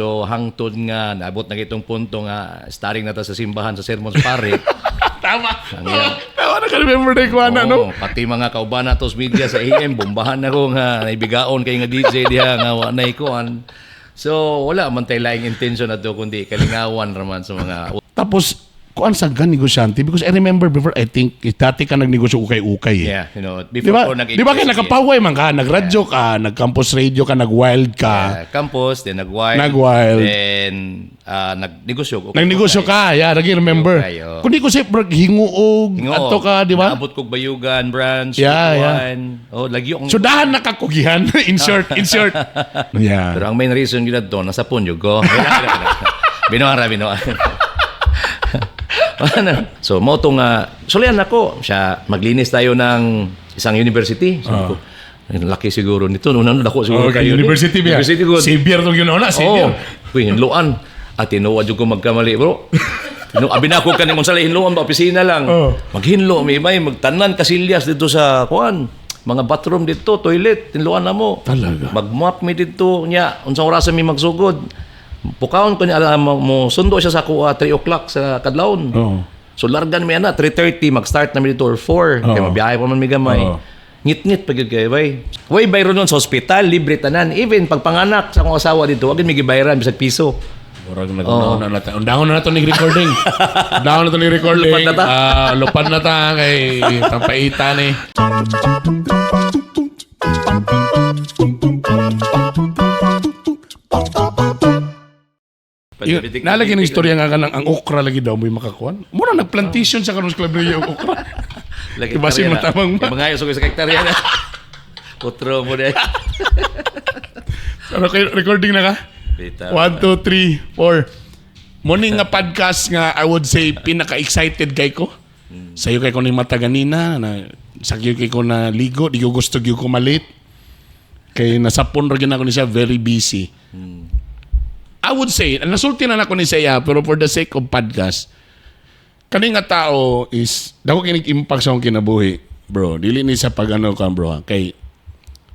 So hangtod nga naabot na itong punto nga starring na ta sa simbahan sa sermons pare. Tama. Ang iya. Tama na ka-remember na ikuha na, no? Oo, pati mga kauban nato sa media sa AM, bombahan na ko nga naibigaon kay nga DJ diha nga wa nay kuan. So wala man tay laing intention na to kundi kalingawan raman sa mga Tapos, kuan sa gan negosyante because I remember before, I think dati ka nagnegosyo ukay-ukay eh. Yeah, Di before ba? ko nag Di ba kay nakapaway man ka, nagradyo ka, nag-campus radio ka, nag-wild ka. Campus, then nag-wild. Nag-wild. Then nagnegosyo. Okay, Nagnegosyo ka, yeah, lagi remember. Okay, oh. Kundi ko sa brag hinguog, Hingo. ato ka, di ba? Naabot kog Bayugan branch. Yeah. Butuan. Oh, lagi akong So dahan nakakugihan, in short, in short. Yeah. Pero ang main reason gyud to nasa punyo ko. Binuha ra, binuha. Ano? So mo to nga sulian ako siya, maglinis tayo ng isang university. Sabi ko, "Ang laki siguro nito. Una dako siguro Okay, kayo ni." university ba? University ko. Xavier tong yun na, Xavier. Oh, uy, hinluan. At tinuwa jud ko magkamali, bro. No, abi na ako kaning unsa hinluan ba, opisina lang. Oh. Maghinlo may may magtanan kasilyas dito sa kuan. Mga bathroom dito, toilet, hinluan na mo. Talaga? Magmap mi dito nya, unsang oras mi magsugod. Pukawon ko niya alam mo, mo sundo siya sa kuha 3 o'clock sa kadlawon. Oo. So largan mi ana 3:30, mag-start na mi dito or 4 kay Oo. mabiyahe pa man mi gamay. Oo. Ngit-ngit pa gyud kay bay. Way bayro nun sa ospital, libre tanan. Even pagpanganak sa akong asawa dito, wag gyud mi gibayaran bisag piso. Murag nag-unahon na natin. Undahon na nato ni recording. Undahon na to ni recording. Lupad na ta. Ah, lupad na ta kay tampaita ni. Nalagi ng istorya nga kanang ang okra lagi daw mo'y makakuan. Mura nagplantation sa karon sa Club Radio ang okra. Lagi Ibasin hektarya na. matamang ma. Yung mga ayos ko sa hektarya na. Utro mo na. Ano kay recording na ka? Bitaw. 1 2 3 4. Morning nga podcast nga I would say pinaka-excited kay ko. Sayo kay ko ni mata ganina na sakyo kay ko na ligo, di ko gusto gyud ko malit. Kay nasapon ra gyud ako ni siya, very busy. I would say, nasulti na nako ni siya pero for the sake of podcast, kani nga tao is dako kinig impact sa akong kinabuhi, bro. Dili ni sa pag ano ka, bro, ha. Kay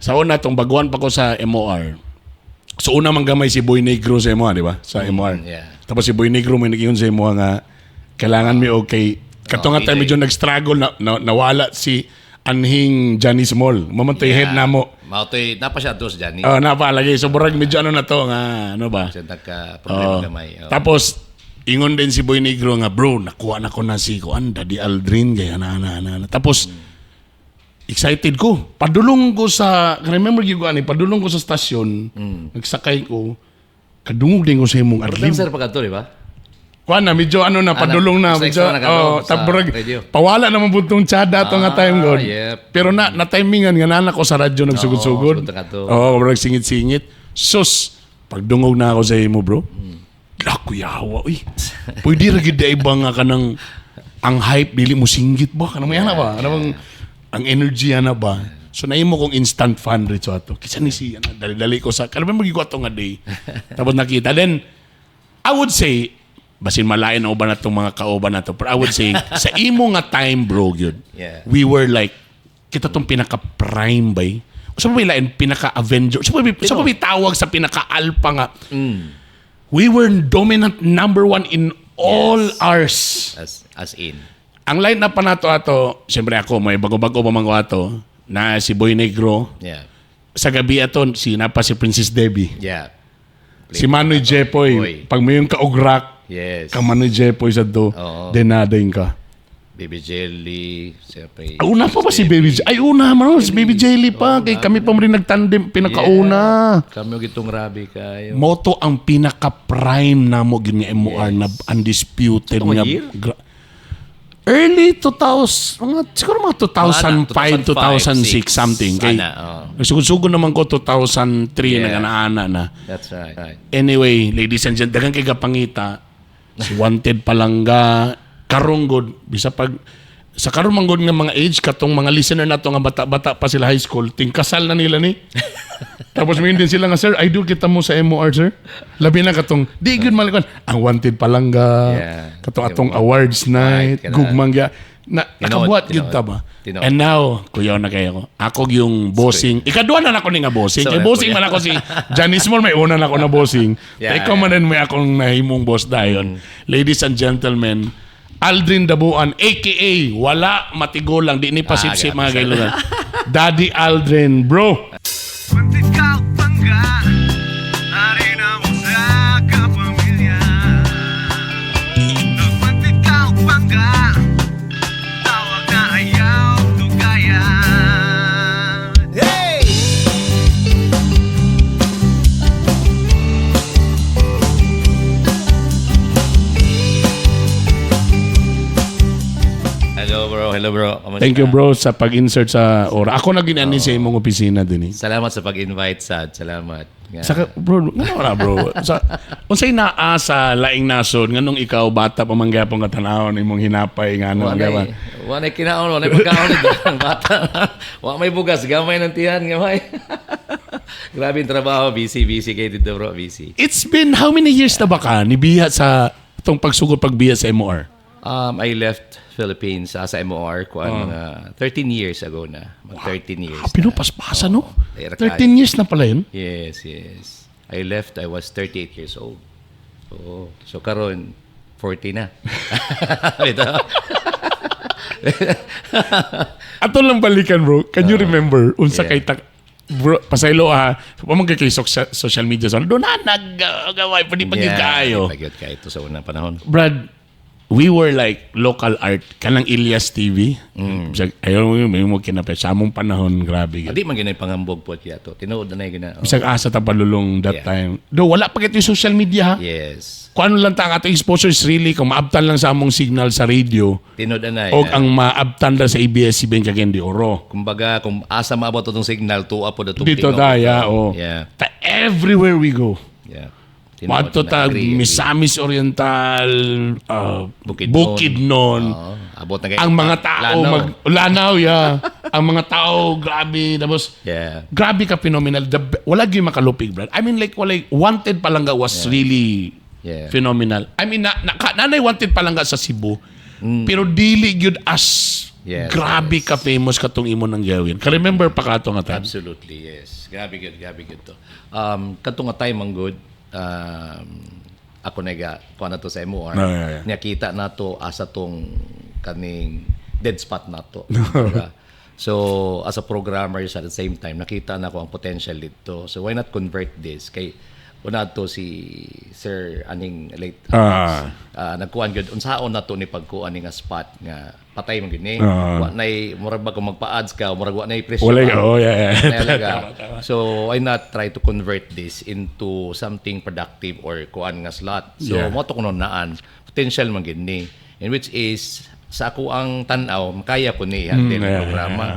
sa una tong baguhan pa ko sa MOR. So una man gamay si Boy Negro sa MOR, di ba? Sa MOR. Yeah. Tapos si Boy Negro may nag-ingon sa MOR nga kailangan mi og kay kato nga Oh, time DJ. medyo nag-struggle na, nawala si anhing Johnny Small. Mamantay head namo. Mao to'y napa siya to sa Johnny. Oh, napalagay. So murag medyo ano na to nga ano ba? Siya nagka problema Oo. gamay. Oh. Tapos ingon din si Boy Negro nga, "Bro, nakuha na ko na si kuan Daddy Aldrin kay ana ana ana, ana." Tapos excited ko. Padulong ko sa remember gyud ko ani, padulong ko sa stasyon, nagsakay ko. Kadungog din ko sa imong adlib. Dancer pa kadto, di ba? Kuan na medyo ano na padulong na sa medyo extra na ka to, oh, sa tabrag, radio. pawala naman pud tong tsada to nga time god. Pero na na timingan nga nana ko sa radyo nagsugod-sugod. Oo, sugod na ka to. Oo, murag singit-singit. Sus, pagdungog na ako sa imo, bro. Lako yawa, uy. Pwede ra gid ay ba nga kanang ang hype dili mo singgit ba kanang may ana ba? Ano bang ang energy ana ba? So naimo kong instant fan rito ato. Kisa ni si ana dali-dali ko sa kalabang magigwa ato nga day. Tapos nakita then I would say basin malain ang uban natong mga kauban nato pero I would say sa imo nga time, bro, gyud. We were like kita tong pinaka prime bay. Sa ba lain pinaka Avenger? Sa ba may tawag sa pinaka alpha nga? We were dominant number one in all ours. As in. Ang line na pa nato ato, siyempre ako, may bago-bago pa man ko ato, na si Boy Negro. Sa gabi ato, si napa si Princess Debbie. Si Manoy Jepoy. Boy. Pag may yung kaugrak, kang Manoy Jepoy sa do, Oo. denadayin ka. Baby Jelly, siyempre. Ay, una pa ba si Baby Jelly? Ay, una man, si Baby Jelly pa. Kay kami pa mo rin nagtandem, pinakauna. Yeah. Kami og itong rabi kayo. Moto ang pinaka-prime na mo gyud nga MOR na undisputed Ito nga nga year? Early 2000, mga, siguro mga 2005, 2006, something. Kay, Ana, oh. sugod-sugod naman ko 2003, nag-ana na. That's right. Right. Anyway, ladies and gentlemen, daghang kay gapangita. Si Wanted Palangga, karong god, bisa pag sa karon man gud nga mga age katong mga listener nato nga bata-bata pa sila high school, tingkasal na nila ni. Tapos may din sila nga, "Sir, idol kita mo sa MOR, sir." Labi na katong di gyud malikon ang Wanted Palangga, katong atong awards night, Right, kana. gugmang gya. Na, Tinuod, nakabuhat yun tinuod. ta ba? Tinuod. And now, kuya na kayo ko. Ako yung bossing. Ikaduha na nako ni nga bossing. So, Kay bossing kuya. man ako si Janice Moore, may una na ako na bossing. Yeah, Ikaw man yeah. din may akong nahimong boss dayon. Ladies and gentlemen, Aldrin Dabuan, aka wala matigulang, di ni pasipsip Ah, mga kailugan. Daddy Aldrin, bro. Wanted ka pangga, harina mo sa kapamilya. Nagwanted ka pangga, tawag na ayaw tugaya. Hey! Hello bro, hello bro. Kamusta? Thank you, bro, sa pag-insert sa ora. Ako na ginani sa imong opisina din eh. Salamat sa pag-invite, Sad. Salamat. Nga. Saka, bro, ngano na, bro? Sa, unsay naa sa laing nasod, nganong ikaw bata pa man gyapon ka tanawon imong hinapay nga ano Wa gyapon. wa nay kinaon, wa nay pagkaon ni ang bata. Wa may bugas, gamay ng tiyan, gamay. Grabe yung trabaho, busy, busy kayo dito bro, busy. It's been how many years na ba ka nibiya sa itong pagsugod pagbiya sa MOR? I left Philippines sa MOR kuan mga 13 years ago na. Mag 13 years. Ah, pinupaspasa, no? Ay, rakay. 13 years na pala yun. Yes. I left, I was 38 years old. Oo. So karon 40 na. Ito. Ato lang balikan, bro. Can you remember unsa yeah. kay tak bro, pasaylo ah, wa man kay social media so doon na naggaway pwede pa gyud kaayo. Pagyud kaayo ito sa unang panahon. Brad, we were like local art kanang Elias TV. Bisag ayaw mo may mo kinapit sa among panahon, grabe gyud. Di man ginay pangambog po kaya to. Tinuod na na gina. Oh. Bisag asa ta palulong that time. Do wala pa kito yung social media ha. Yes. Kung ano lang ta ang atong exposure is really kung maabtan lang sa among signal sa radio Tinuod na o ang maabtan lang sa ABS-CBN Cagayan de Oro. Kumbaga, kung asa maabot itong signal, tuwa po na itong Dito tingog. daya o. Yeah. Ta everywhere we go. Yeah. Tinuod Madto na. ta Agree, agree. Misamis Oriental, Bukidnon. Bukidnon. Oo. Abot na kayo. Ang mga tao Lanao. mag Lanao, yeah. Ang mga tao grabe tapos grabe ka phenomenal. Wala gyud makalupig, brad. I mean, like wala Wanted Palangga was really phenomenal. I mean, nanay Wanted Palangga sa Cebu. Pero dili gyud as grabe ka famous katong imo nang gawin. Ka remember pa kato nga time? Absolutely, yes. Grabe good, grabe good to. Katong nga time ang good, ako naga, kuha na to sa MOR. Ah, yeah. Nakita na to asa tong kaning dead spot na to. Diba? So, as a programmer at the same time, nakita na ko ang potential dito. So, why not convert this? Kay una to si Sir aning late nagkuan gyud unsaon na to ni pagkuan ni nga spot nga patay man gyud ni. Wa nay murag ba kung magpa-ads ka murag wa nay presyo Wala ka. oh yeah. Talaga. So why not try to convert this into something productive or kuan nga slot. So mo to kuno naan potential man gyud ni. And which is sa ako ang tan-aw makaya ko ni handle ang programa.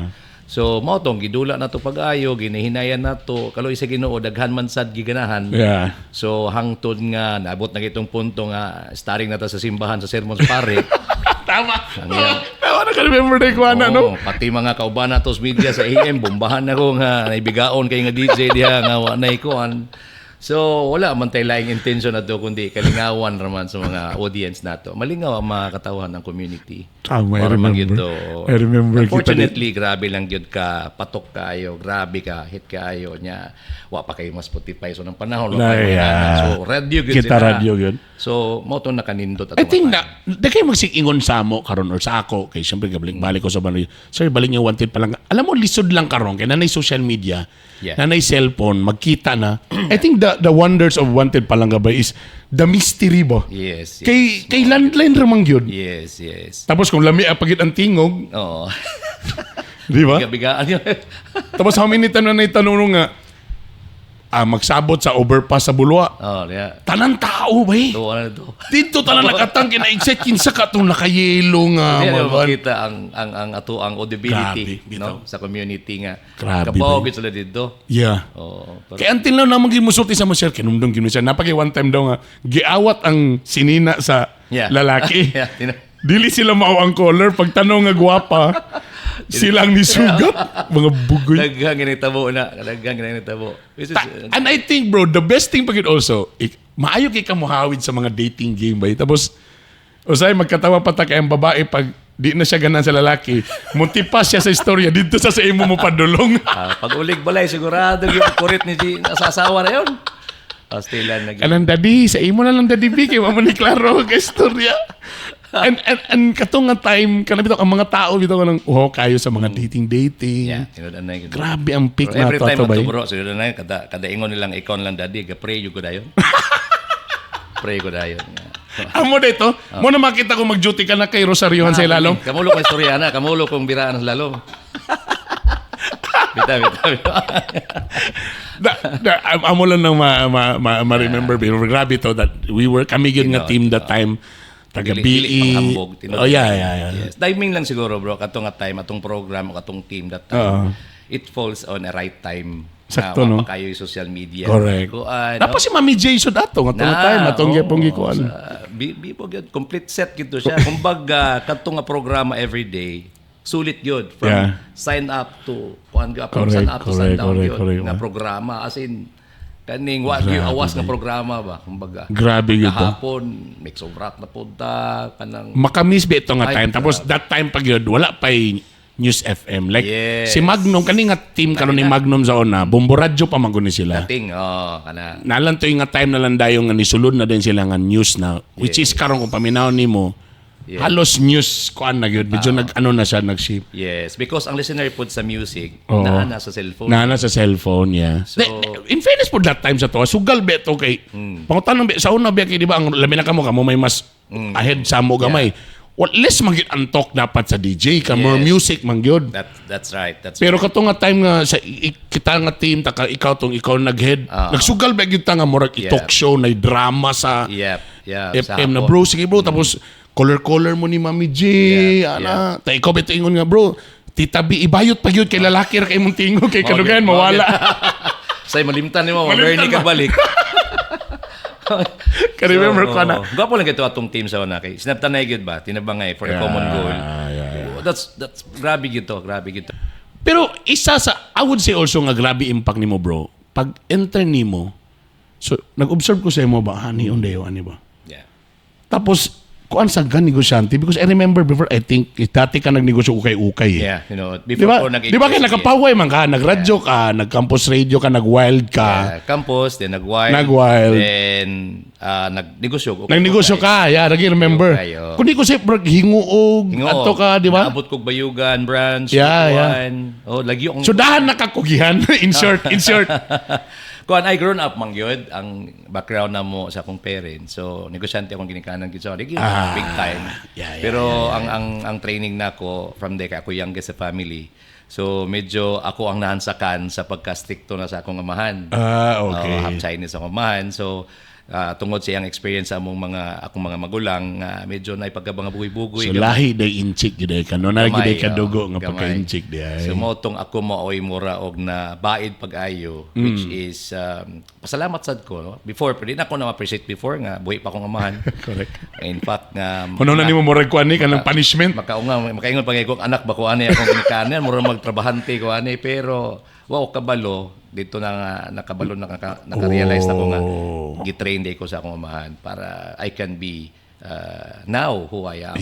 So mao tong gidula na to pag-ayo, ginahinayan na to, kaloy sa Ginoo daghan man sad giganahan. So hangtod nga naabot na kitong punto nga starring na ta sa simbahan sa sermons pare. Tama. Tama. Tama na ka-remember na ikuha na, no? Oo, pati mga kauban nato sa media sa AM, bombahan ako nga naibigaon kay nga DJ diha nga wa nay kuan. So wala man tay laing intention na to kundi kalingawan raman sa mga audience nato. Malingaw ang mga katawhan ng community. Tama, I Para man remember. gyud to. I remember kita Unfortunately, grabe lang gyud ka patok kaayo, grabe ka hit kaayo nya. Wa pa kayo mas Spotify so ng panahon wa pa kayo So radio gyud Kita sila. radyo gyud. So mao to nakanindot I think na, di kayo magsiingon sa mo karon or sa ako, kay siyempre kabalik-balik ko sa banoy. Sir, balik niyo Wanted Palangga. Alam mo, lisod lang karon kay nanay social media, nanay cellphone, magkita na. I think the wonders of Wanted Palangga ba is the mystery ba? Yes. Kay landline ramang yun. Yes. Tapos kung lami ang pagit ang tingog, Oo. di ba? Biga-bigaan yun. Tapos how many tanong na itanong nga, magsabot sa overpass sa Bulwa. Oh, yeah. Tanan tao ba eh? Tuwa na to. Dito tanan nakatang kina-excite kinsa ka itong nakayelo nga. Hindi mga na makita ang ato ang audibility Grabe, bitaw. no sa community nga. Grabe, Kapaw ba? gyud sila dito. Yeah. Oo. Pero, Kaya until now naman gimusulti sa mo sir, kinumdong kinu siya. Napaki one time daw nga, giawat ang sinina sa lalaki. Yeah, Dili sila mao ang color. Pagtanong nga gwapa, sila ang nisugat. Mga bugoy. Daghang ginitabo na, daghang ginitabo. Which is, And I think bro, the best thing pagid also, maayo kay kamuhawid sa mga dating game ba? Tapos, usay magkatawa pa ta kay ang babae pag Di na siya ganan sa lalaki. Mutipas siya sa istorya dito sa imo mo padulong. Ah, pag ulig balay, sigurado yung kurit ni G, nasa asawa na yun. Pastilan na gyud. Kanang daddy, sa imo na lang daddy B, kay wa man ni klaro ang istorya. And katong nga time, kanang bitaw ang mga tao bitaw kanang oh kayo sa mga dating dating. Yeah, tinud na gyud. Grabe ang peak Pero na every to time ato bay. ato bro, siguro na kada ingon nilang ikaw lang daddy, ga pray ko dayon. Pray ko dayon. Yeah. Amo dito, mo na makita ko mag-duty ka na kay Rosariohan sa ilalom. Kamulo ko istorya na, kamulo kong biraan sa lalom. Bita, bita, bita. Da, amo lang nang ma-remember pero grabe to that we were kami gyud nga team that time taga Dili- dili BE. panghambog, tinuod. Oh yeah. Yes. Timing lang siguro bro, katong nga time, atong program, o katong team that time. It falls on a right time. Sakto, na no? wa pa kayo yung social media. Correct. Kuan, no? Tapos si Mami J sud ato nga na, time atong oo, gyapon gikuan. Bibo gyud, complete set gyud to siya. Kumbaga kadto nga programa every day, sulit gyud from sign up to kuan gyud, from sun up to sundown gyud nga programa, as in kaning wa gyud awas nga programa ba kumbaga. Grabe gyud to. Kahapon mix of rock na punta kanang Makamis ba ito nga Ay, time. Tapos that time pag yun, wala pa'y News FM. Like, si Magnum, kani nga team karon ni Magnum sa una, Bombo Radyo pa man guni sila. Ting, oh, kana. Nalan to yung nga time na lang dayon nga nisulod na din sila nga news na, which is karon kung paminaw nimo, halos news kuan na gyud. Medyo nag ano na siya, nag-shift. Yes, because ang listener pud sa music naa na sa cellphone. Na sa cellphone, yeah. So- In fairness po that time sa to, sugal be to kay pangutan be sa una be kay di ba ang labi na kamo kamo may mas ahead sa mo gamay. Well, less man gyud ang talk dapat sa DJ ka, more music man gyud. That's right. That's Pero kato nga time nga sa kita nga team taka ikaw tong ikaw nag-head, nagsugal ba gyud ta nga murag i-talk show na drama sa Yep. Yeah, sa FM na hapon. bro, sige bro, tapos color-color mo ni Mami J, ana. Ta ikaw bitaw ingon nga bro, Tita B, ibayot pa gyud kay lalaki ra kay imong tingog kay Mao kadugayan gyud, mao mawala. gyud. Say malimtan nimo, Malimtan ma ka ba? balik. Ka remember ko na. Gwapo lang kito atong team sa una kay sinabtanay gyud ba, tinabangay for a common goal. Yeah. Oh, that's grabe gyud to, grabe gyud to. Pero isa sa, I would say also nga grabe impact nimo bro. Pag enter nimo, so nag-observe ko sa imo ba, ani unday ani ba? Yeah. Tapos kuan sa gan negosyante because I remember before, I think dati ka nagnegosyo ukay-ukay eh. Yeah, Di before ba? ko nag Di ba kay nakapaway man ka, nagradyo ka, nag-campus radio ka, nag-wild ka. Yeah, campus, then nag-wild. Nag-wild. Then nagnegosyo. Okay, Nagnegosyo ka, yeah, lagi remember. Okay, oh. Kundi ko sa bro, hinguog, Hingo. ato ka, di ba? Naabot kog Bayugan branch. Yeah. Oh, lagi akong So dahan nakakugihan, in short, in short. Kuan I grown up man gyud ang background na mo sa akong parents. So negosyante akong ginikanan gyud so big time. Yeah, Pero ang training nako from there kay ako youngest sa family. So medyo ako ang nahansakan sa pagka-stricto na sa akong amahan. Ah, okay. Oo, half Chinese akong amahan. So tungod sa iyang experience sa among mga akong mga magulang nga medyo na ipagka mga bugoy-bugoy. So lahi day inchik gyud ay ka no, na gyud ay Gamay, kadugo oh, nga gamay. pagka-inchik di ay. So mo tong ako maoy mura og na baid pag-ayo, which is pasalamat sad ko, no? Before pero di na ako na appreciate before nga buhi pa akong amahan. Correct. In fact nga Kuno na nimo murag kuan ni kanang punishment. Makaunga makaingon pa kay kong anak ba ko ani akong ginikanan mura magtrabahante ko ani, pero wa ko kabalo dito na nga nakabalo naka-realize na ko nga gitrain day ko sa akong amahan para I can be now who I am.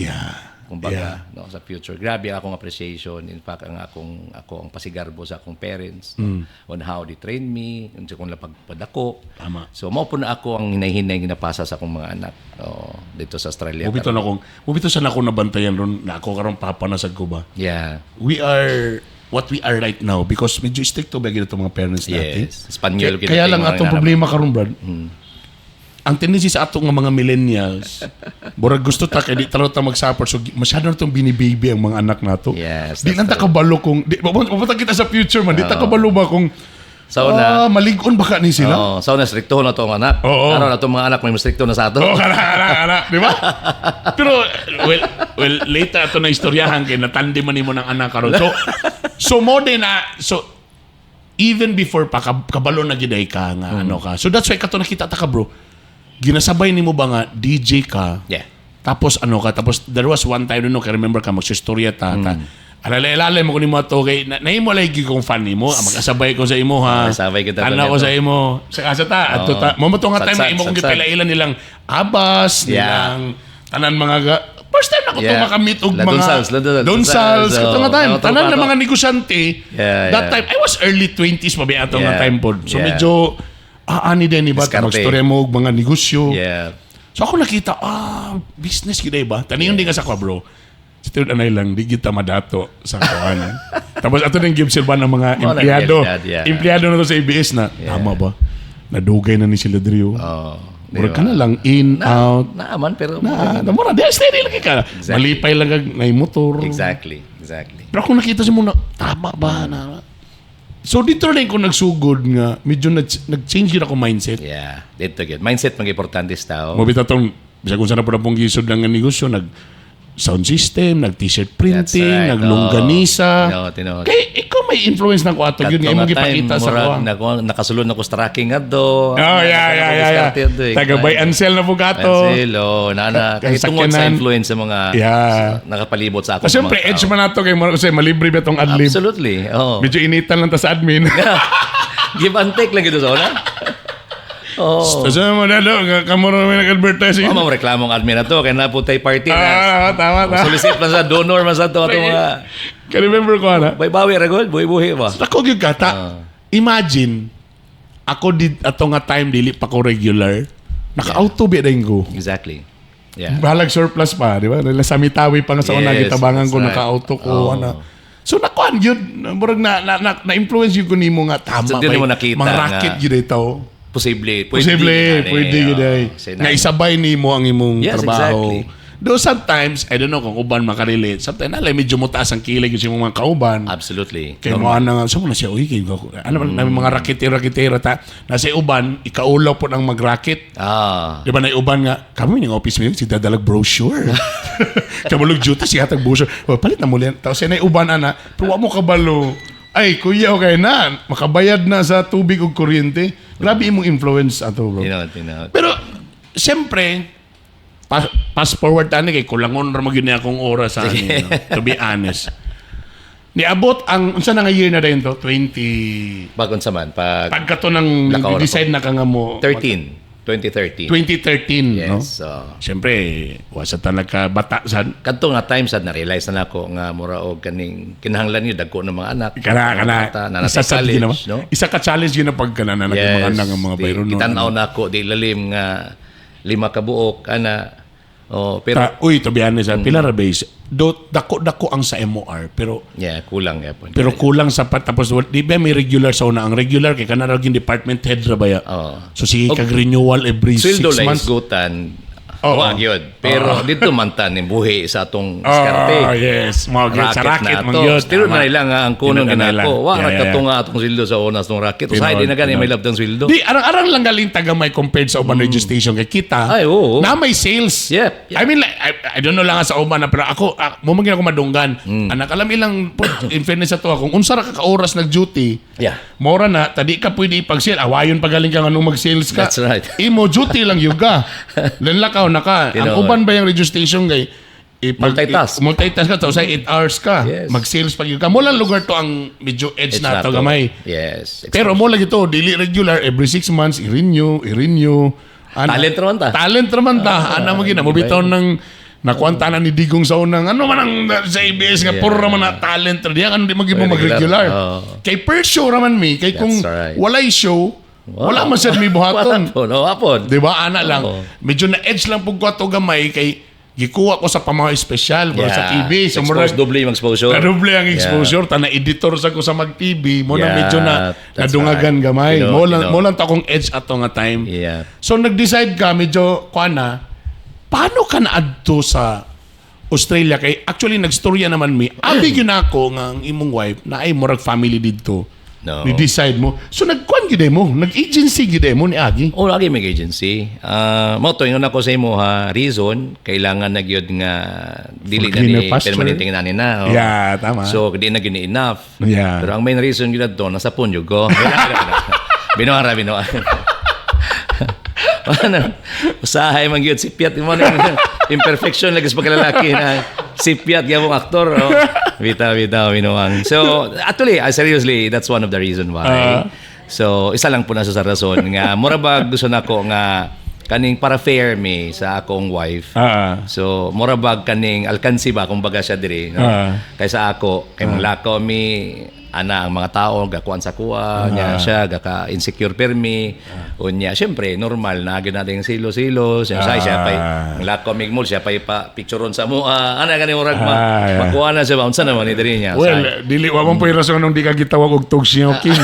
Kumbaga, no, sa future. Grabe akong appreciation. In fact, ang akong ako ang pasigarbo sa akong parents, no, on how they train me, unsa kong lapagpadako. Tama. So mao po na ako ang hinay-hinay ginapasa sa akong mga anak, oh, dito sa Australia. Mubito na akong mubito sa nako nabantayan ron na ako karon papa na sad ko ba. Yeah. We are what we are right now because medyo stricto ba gyud itong mga parents natin. Yes. Espanyol Kaya, kaya lang atong problema karon Brad. Ang tendency sa ato nga mga millennials, murag gusto ta kay di taro ta mag-suffer so masyado na tong binibaby ang mga anak nato. Yes, Di that's lang ta kabalo kung di mapunta kita sa future man, di ta kabalo ba kung So na malig-on baka ni sila. Oh, so na stricto na to ang anak. Oo. Karon na mga anak may mas stricto na sa ato. Oo, kana, kana, kana. Di ba? Pero, well, later ato na istoryahan kay natandi man nimo ng anak karon. So mo din na, so, even before pa, kabalo na giday ka nga, ano ka. So that's why kato nakita ta ka, bro. Ginasabay nimo ba nga DJ ka? Yeah. Tapos ano ka, tapos there was one time no, kay remember ka, magsistorya ta. Alala-alala mo ko nimo ato kay na, nahimo lagi kong fan nimo, ah, mag-asabay ko sa imo ha. Mag-asabay kita Tanaw ko to. sa imo. Sa asa ta, adto ta. Mo to nga time Satsang, imo kong satsang. gipilailan nilang abas, nilang tanan mga ga, First time na ko to makamit og La mga Donsals, La Donsals. Donsals, Donsals, kato nga oh. time. Mga Tanan na tropa mga negosyante. That time I was early 20s pa ba ato nga time pod. So medyo ani din ni ba Diskarte. magstorya mo og mga negosyo. So ako nakita, business gid ba? Taniyon din ka sa kwa, bro. Sa tinud anay lang, di kita madato sa kuan. Tapos ato nang give silba ng mga Mo na empleyado. realidad, yeah. Empleyado na to sa ABS na, tama ba? Nadugay na ni sila diri. Oh, di Murag ba? ka na lang in, out. Naaman pero Na, na mura, di steady lang ka. Malipay lang kag nay motor. Exactly. Pero kung nakita sa mo na, tama ba na? So dito rin ko nagsugod nga, medyo nag-change yun ako mindset. Yeah, dito gyud. Mindset mag importante sa tao. Mo bitaw tong bisag kung saan na po na pong gisod lang ang negosyo, nag sound system, nag t-shirt printing, nag longganisa. No, tinuod. Kay ikaw may influence na ko ato yun nga imong Kadto nga time, gipakita sa murag ko. Nakasulod na ko sa tracking adto. Oh, yeah. Taga buy and sell na po kato. Ansel, oh, nana. Kay tungod sa Sakyanan. influence sa mga sa, nakapalibot sa ako. Kasi siyempre, edge man nato kay mo kasi malibre ba tong adlib. Absolutely. Oh. Medyo initan lang ta sa admin. Give and take lang ito sa una. Oh. Tapos mo na do, kamo ra may nag-advertising. Oh, mo reklamo ang admin na to kay na po tay party na. Ah, tama, tama. Solicit man sa donor man sa to atong mga Can remember ko ana. baybawi ra gud, buhi-buhi ba. Ako gyud ka ta. Imagine ako di ato nga time dili pa ko regular. Naka-auto ba dayon ko. Exactly. Yeah. Bahalag surplus pa, di ba? Sa mitawi pa nga sa una, Yes, gitabangan ko, that's right. naka-auto ko, Oh. ana. So nakuan yun, murag na influence yun ko nimo nga tama So, di ba, mo nakita mga racket nga- yun ito. Posible. Pwede, Posible, gani, pwede yun oh. ay. Kasi Nga isabay nimo ang imong trabaho. Though sometimes, I don't know kung uban makarelate, sometimes nalay medyo mutaas ang kilig yung imong mga kauban. Absolutely. Kay mo ana nga, so mo na siya, uy, kay ano man, mga raketera-raketera ta, nasa uban, ikaulaw po ng magraket. Di ba na uban nga, kami ning office mo si dadalag brochure. Kamulog duty siya hatag brochure. O, palit na muli. Tapos siya na uban ana, pero wa mo kabalo. Ay, kuya, okay na. Makabayad na sa tubig ug kuryente. Grabe imong influence ato, bro. You know. Pero, siyempre, pass forward tani kay kulangon ra magyud ni akong oras sa ani, no? To be honest. Niabot ang unsa na nga year na dayon to? 20 Bagon sa man pag pagkato nang Lakaw ra decide na ka nga mo 13, 2013. 2013, no? Yes. So, Siyempre, wa sa talaga bata sa kadto nga time sad na-realize na nako nga mura og kaning kinahanglan ni dagko ng mga anak. kana kana Bata, na isa sa college, ginawa. no? Isa ka challenge yun na pag kana na yes, mga anak ang mga bayro no. Gitan-aw nako di lalim nga lima ka buok ana. Oh, pero Ta, uy, to be honest, pila ra base. Do dako dako ang sa MOR pero yeah, kulang gyapon. pero kulang sa pat tapos di ba may regular sa una ang regular kay kana ra gyud department head ra ba ya. Oo. So sige kag renewal every sweldo 6 lang months. isgutan. Oo. Wa gyud. Pero dito man ta ni buhi sa atong diskarte. Oh, yes. Mo gyud sa racket man to. gyud. Pero Tama. na lang ang kunong Tinuod na lang. ginako. Wa ra Yeah. kato nga atong sweldo sa una atong racket. Usahay di na gani may labdang sweldo. Di arang-arang lang galing tagamay compared sa uban registration kay kita. Hmm. Ay, oo. Na may sales. Yep. I mean like, I don't know lang sa uban na pero ako mo man gyud ako madunggan. Anak alam ilang in fairness sa to kung unsa ra ka ka oras nag-duty. Mora na tadi ka pwede ipag-sale. Awayon pa galing ka nganong mag-sales ka. That's right. Imo duty lang yun ka. Lanlakaw na ka. Ang Tinuod. uban ba yung registration kay Multitask. Multitask ka tapos ay 8 hours ka. Yes. Mag-sales pa yun ka. Mo lang lugar to ang medyo edge It's na to to. gamay. Yes. Pero mo lagi to, dili regular, every 6 months, i-renew, i-renew. Ana, Talent raman ta. Talent raman ta. Ana mo gina, mobitaw ng nakuanta na ni Digong sa unang, ano man ang sa ABS nga, puro raman na talent. Diya ka di maging mo Regular. mag-regular. Oo. Kay per show raman mi, kay kung That's right. walay show, wala man sad mi buhaton. Wala po, no, apon. Di ba? Ana lang. Oo. Medyo na-edge lang po ko ato gamay kay gikuha ko sa pamahay espesyal yeah. sa TV. So, Expose, murag, doble yung exposure. Nadoble ang exposure. Ta na editor sa ko sa mag-TV. Mo na Yeah, medyo na that's nadungagan right. gamay. You know, mo lang you know. mo lang to akong edge ato nga time. Yeah. So nag-decide ka medyo kuan na paano ka naadto sa Australia kay actually nagstorya naman mi. Abi gyud nako nga ang imong wife na ay murag family didto. No. Ni-decide mo. So nagkuan gyud mo, nag-agency gyud mo ni Agi. O lagi may agency. Mo to ingon ako sa imo ha, reason kailangan na gyud nga dili For na cleaner ni pasture. permanente nga nani na. Oh. Yeah, tama. So di na gini enough. Yeah. Pero ang main reason gyud to nasa punyo ko. Binuha ra binuha. Ano? Usahay man gyud si Piat mo na imperfection lagi sa pagkalalaki na si Piat gyapong aktor. Oh. Bitaw bitaw binuang. So actually, seriously, that's one of the reason why. So isa lang po na sa rason nga mura ba gusto nako nga Kaning para fair me sa akong wife. So, mura bag kaning alkansi ba kumbaga siya diri, no? Kaysa ako, kay manglakaw mi ana ang mga tao gakuan sa kuha nya siya gaka insecure permi, unya syempre normal na gyud natin yung silo-silo siya siya pay manglakaw mig mall, siya pay pa pictureon sa mua ana gani murag ma, makuha na siya ba unsa naman ni diri niya. Well, dili wa man po'y rason nung di ka gitawag og tug siya king.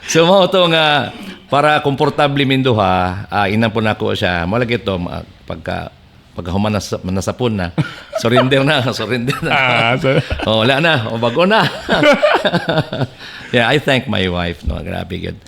So mao to nga para komportable min duha, inan po nako siya. Mo lagi to pagka pagka human manasapon na, surrender na, surrender na. So, Oh, wala na, o bago na. Yeah, I thank my wife, no, grabe gud.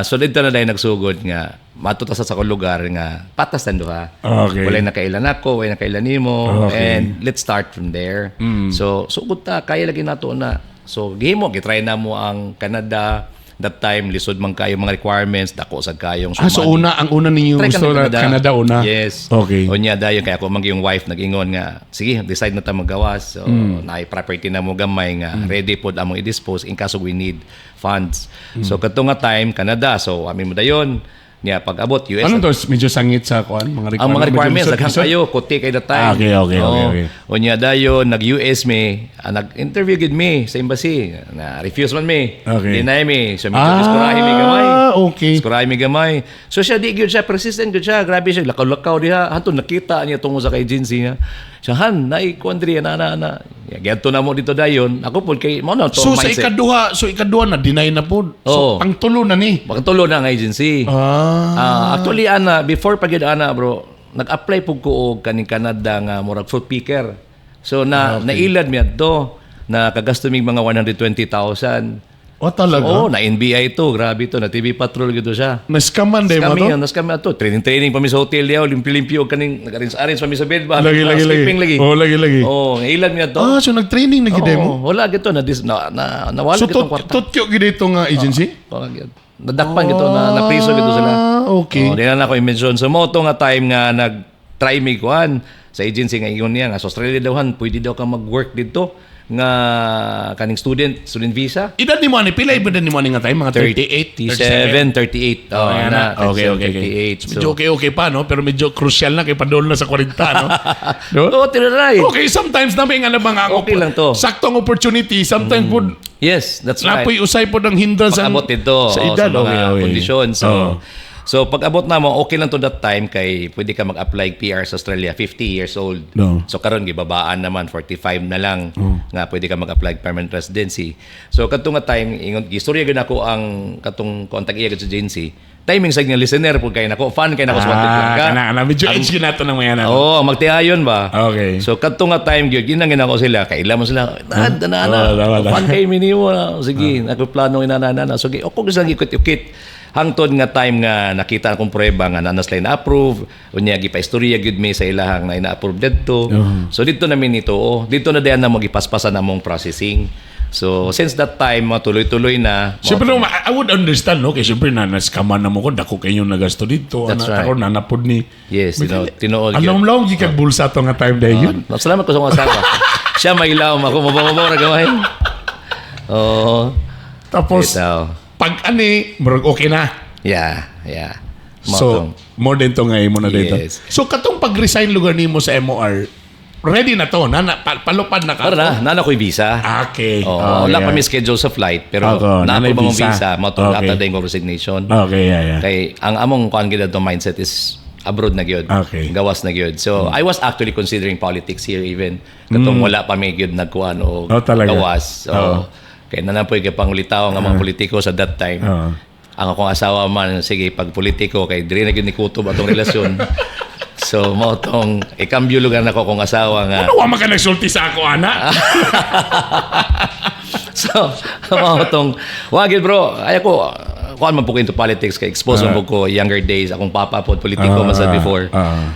So dito na dahil nagsugod nga matuta sa akong lugar nga patas tan duha. Walay nakailan ako, walay nakailan nimo, and let's start from there. So sugod ta, kaya lagi nato na. So gihimo, gitry na mo ang Canada that time, lisod man kayo mga requirements, dako sad kayong So una, ang una ninyo Try ka gusto ng na Canada una. Yes. Unya dayon kaya ako mang yung wife nag-ingon nga sige, decide na ta magawas. So naay property na mo gamay nga ready pod among i-dispose in case we need funds. So kadto nga time Canada, so amin mo dayon niya pag abot US. Ano to? Medyo sangit sa kuan? Mga requirements? Ang mga requirements, Medyo daghan lisod? kayo, kuti kay that time. Ah, okay. Unya dayon nag-US mi, nag-interview gid mi sa embassy. Na refuse man mi. Deny mi. So medyo diskurahe mi gamay. Diskurahe mi gamay. So siya di gyud siya persistent gyud siya. Grabe siya lakaw-lakaw diha. Hantod nakita niya tungo sa kay agency niya. Siya han naay kuan diri na na na. Ya, giadto na mo dito dayon. Ako pud kay mo na to So sa mindset. ikaduha, so ikaduha na deny na po. So pangtulo na ni. Pangtulo na ang agency. Actually ana before pa gyud ana bro, nag-apply pud ko og kaning Canada nga murag fruit picker. So na nailad mi adto na kagasto mig mga 120,000. Oh, talaga? Oh, na NBI to, grabe to, na TV Patrol gyud to siya. Na-scaman day mo Kami, to? nas kami ato. Training training pa mi sa hotel diyaw, limpi-limpi og kaning nag-arrange-arrange pa mi sa bed ba. Lagi, lagi, lagi. Sleeping lagi. Oh, lagi, lagi. Oh, nailad mi ato. Ah, so nag-training na gid mo? Oh, wala gito na na, na nawala So gitong kwarta. tutyo gid ito nga agency? Oh, gyud. Nadakpan gito na napriso gito sila. Oh, di na nako i-mention. So mo to nga time nga nag-try mi kuan sa agency nga ingon niya nga sa Australia daw han pwede daw ka mag-work dito nga kaning student student visa. Edad ni mo ani pila edad ni mo ani nga time mga 38, 37, 38. Oh, Ayan na, na. Okay. 38. So, medyo okay pa, no? Pero medyo crucial na kay padol na sa 40, no? No? Oh, tinanay. Okay, sometimes na may nga na mga Okay lang to. Saktong opportunity, sometimes po Yes, that's right. napoy usay po ng hindrance ang Pag-abot dito sa oh, edad. sa mga kondisyon. So, so pag-abot na mo, okay lang to that time kay pwede ka mag-apply PR sa Australia, 50 years old. No. So karon gibabaan naman 45 na lang nga pwede ka mag-apply permanent residency. So kadto nga time ingon gistorya gyud ako ang katong contact iya gud sa agency. Timing sa nga listener pud kay nako, fan kay nako sa Wanted Ah, Langka. kana, kana, medyo edge yun nato ng mga na. Oo, magtiayon ba? Okay. So kadto nga time gyud ginangin ako sila, kaila mo sila. Na na na. Oh, tama, tama. Fan kay minimo na. Sige, ako plano ina na na. na. Sige, ako gusto lang ikit-ikit. Hangtod nga time nga nakita akong prueba nga nanas na approve, unya gipa-istorya gyud mi sa ilahang na ina-approve didto. So didto namin nito, oh, didto na dayan na mo gipaspasan among processing. So since that time, mga tuloy-tuloy na. Siyempre, no, I would understand, no? Kaya siyempre, na naskaman na mo ko, dako kayo nagasto dito. That's Ana, right. Ako, nanapod ni. Yes, tinuod gyud. Alam lang, gikag bulsa to nga time dahil yun. Oh, salamat ko sa mga asawa. Siya may ilawom ako, mabaw-mabaw ra gamay. Oo. Tapos, Itaw. pag ani, murag okay na. Yeah. So, more than to nga imo na dito. Yes. So, katong pag-resign lugar nimo sa MOR, ready na to, na, na palupad na ka. Para na, nana ko'y visa. Okay. Oo, Oh, wala yeah. pa mi schedule sa flight, pero Ako, na nanay ako ba mong visa. visa, mao din ko resignation. Okay, yeah. Kay ang among kuan gyud ato mindset is abroad na gyud. Gawas na gyud. So, I was actually considering politics here even katong wala pa mi gyud nagkuan o Oh, talaga? gawas. So, kay nanapoy kay pangulitaw ang mga politiko sa that time. Ang akong asawa man sige pag politiko kay diri na gyud ni kutob atong relasyon. So mao tong ikambyo lugar nako akong asawa nga. Ano wa man ka nagsulti sa ako, ana? So, mao tong wagid bro, ay ako kuan man po ko into politics kay expose man po ko younger days akong papa po politiko man sa before.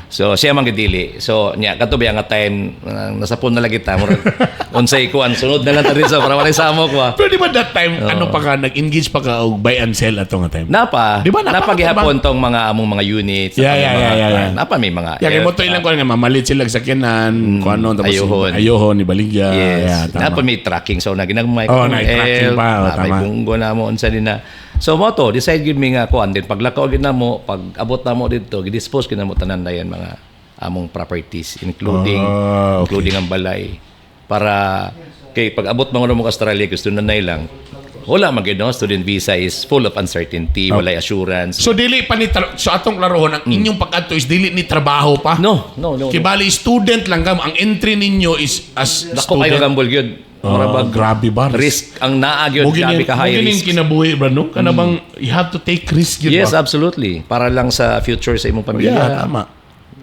So siya man gidili. So nya kadto ba nga time nasapon na lagi ta murag unsay kuan sunod na lang ta diri sa para walay samo ko. Pero di ba that time, ano pa ka, nag-engage pa ka og buy and sell ato nga time? Napa, Di ba, napa napa ka gihapon tong mga among mga units. Napa may mga, Napa may mga Yeah, kay mo to ilang kuan nga mamalit sila sa sakyanan, kuan ano, tapos ayuhon. ayuhon ibaligya. Yes. Yeah, tama. Napa may tracking so na ginagmay Oh, na tracking pa, oh, na may tama. bunggo na mo unsa din na. So mo to, decide gyud mi nga kuan din paglakaw gyud namo, pag abot namo didto, gi-dispose gyud namo tanan na yan mga among properties, including including ang balay, para kay pag abot mga mo Australia, gusto na lang wala man gyud, no? Student visa is full of uncertainty, walay assurance. So dili pa ni so atong klarohon, ang inyong pag-adto is dili ni trabaho pa. No. Kay bali student lang ka, ang entry ninyo is as Dako kayo student. gamble gyud. Mura bag Grabe ba? Risk ang naa gyud, Mo grabe ka high gini risk. Kinabuhi bro, no? Kana bang you have to take risk yun Yes, ba? Absolutely. Para lang sa future sa imong pamilya. Yeah, tama.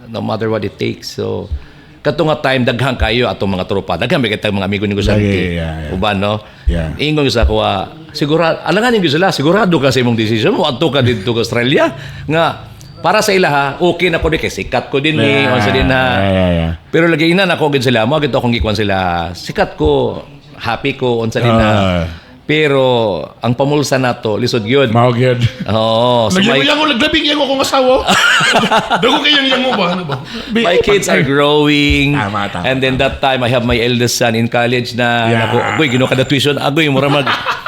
No matter what it takes. So, kato nga time, daghan kayo atong mga tropa. Daghan may kitang mga amigo negosyante. Lagi, yeah. Uban, no? Yeah. Ingon sa ako, sigurado, alanganin ko sila, sigurado ka sa imong decision mo, adto ka didto sa Australia. Nga, para sa ila ha, okay na ko di, kay sikat ko din ni, unsa din na. Yeah. Pero lagi ina nako gid sila, mo gid akong gikuan sila, sikat ko, happy ko, unsa din na. Pero ang pamulsa nato lisod gyud. Mao gyud. Oo. So my, Nagyango, naglabing yango kong asawa. Dago kay yang yango ba? Ano ba? My kids are growing. Tama, tama, And then that time, I have my eldest son in college na. Nako, agoy, ginoo kada tuition. Agoy, mura mag,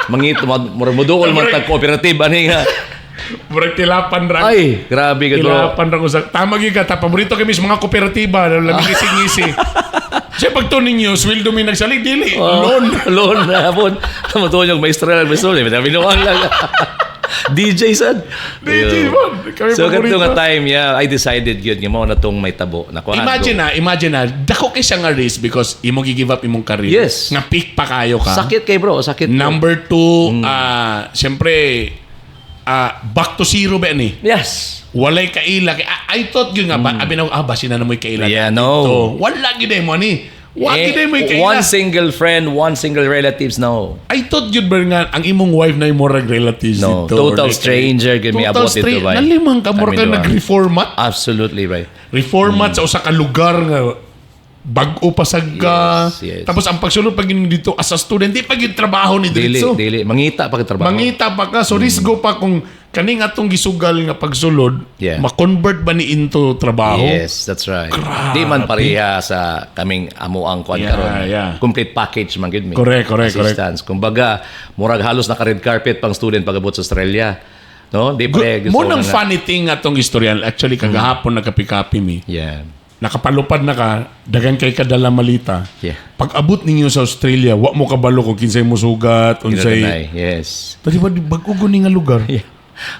mangit, mura muduol man tag cooperative. Ani nga. Murag tilapan ra. Ay, grabe ka, bro. Tilapan ra ko sa. Tama gyud ka. Ta, paborito kami sa mga kooperatiba. Lamig ngising-ngisi. Siya pag to ninyo, sweldo mi nagsalig, dili. Oh, Loan. Loan na hapon. Tama yung maestra, maestro. Binuang lang. DJ sad. DJ man. Kami So, paborito. kadto nga time, yeah, I decided yun, nga mao na tong may tabo. Nakuha. Imagine na, dako kay siya nga risk because imo gi-give up imong career. Yes. Nga peak pa kayo ka. Sakit kay bro, sakit. Bro. Number two, siyempre, back to zero ba ni? Yes. Walay kaila. Kay, I thought yun nga ba, abi na, basin na mo'y kaila. Yeah, no. So, wala gyud eh mo ni. Wala Eh, gyud mo'y kaila. one single friend, one single relatives, no. I thought yun ba nga, ang imong wife na yung murag relatives No, dito. total or like, stranger gyud may total abot dito, bay. Nalimang ka, murag ka Kami duha. nag-reformat. Absolutely, right. Reformat sa usa ka lugar nga bag-o pa sad ka. Yes. Tapos ang pagsulod pag yun dito as a student, di pa gyud trabaho ni Dili, diretso. dili. Mangita pa trabaho. Mangita pa ka. So risgo pa kung kaning atong gisugal nga pagsulod, ma-convert ba ni into trabaho? Yes, that's right. Grabe. Di man pareha sa kaming amo ang kuan karon. Complete package man gyud mi. Correct, correct, correct. Assistance. Kumbaga, murag halos naka red carpet pang student pag-abot sa Australia. No? Di pre Mo nang funny thing atong istorya. Actually, kagahapon nagkapi-kapi mi. Nakapalupad na ka, dagan kay kadala malita. Pag abot ninyo sa Australia, wa mo kabalo kung kinsay mo sugat, unsay. Kinatanay. Yes. Tadi ba bag-o ni nga lugar? Yeah.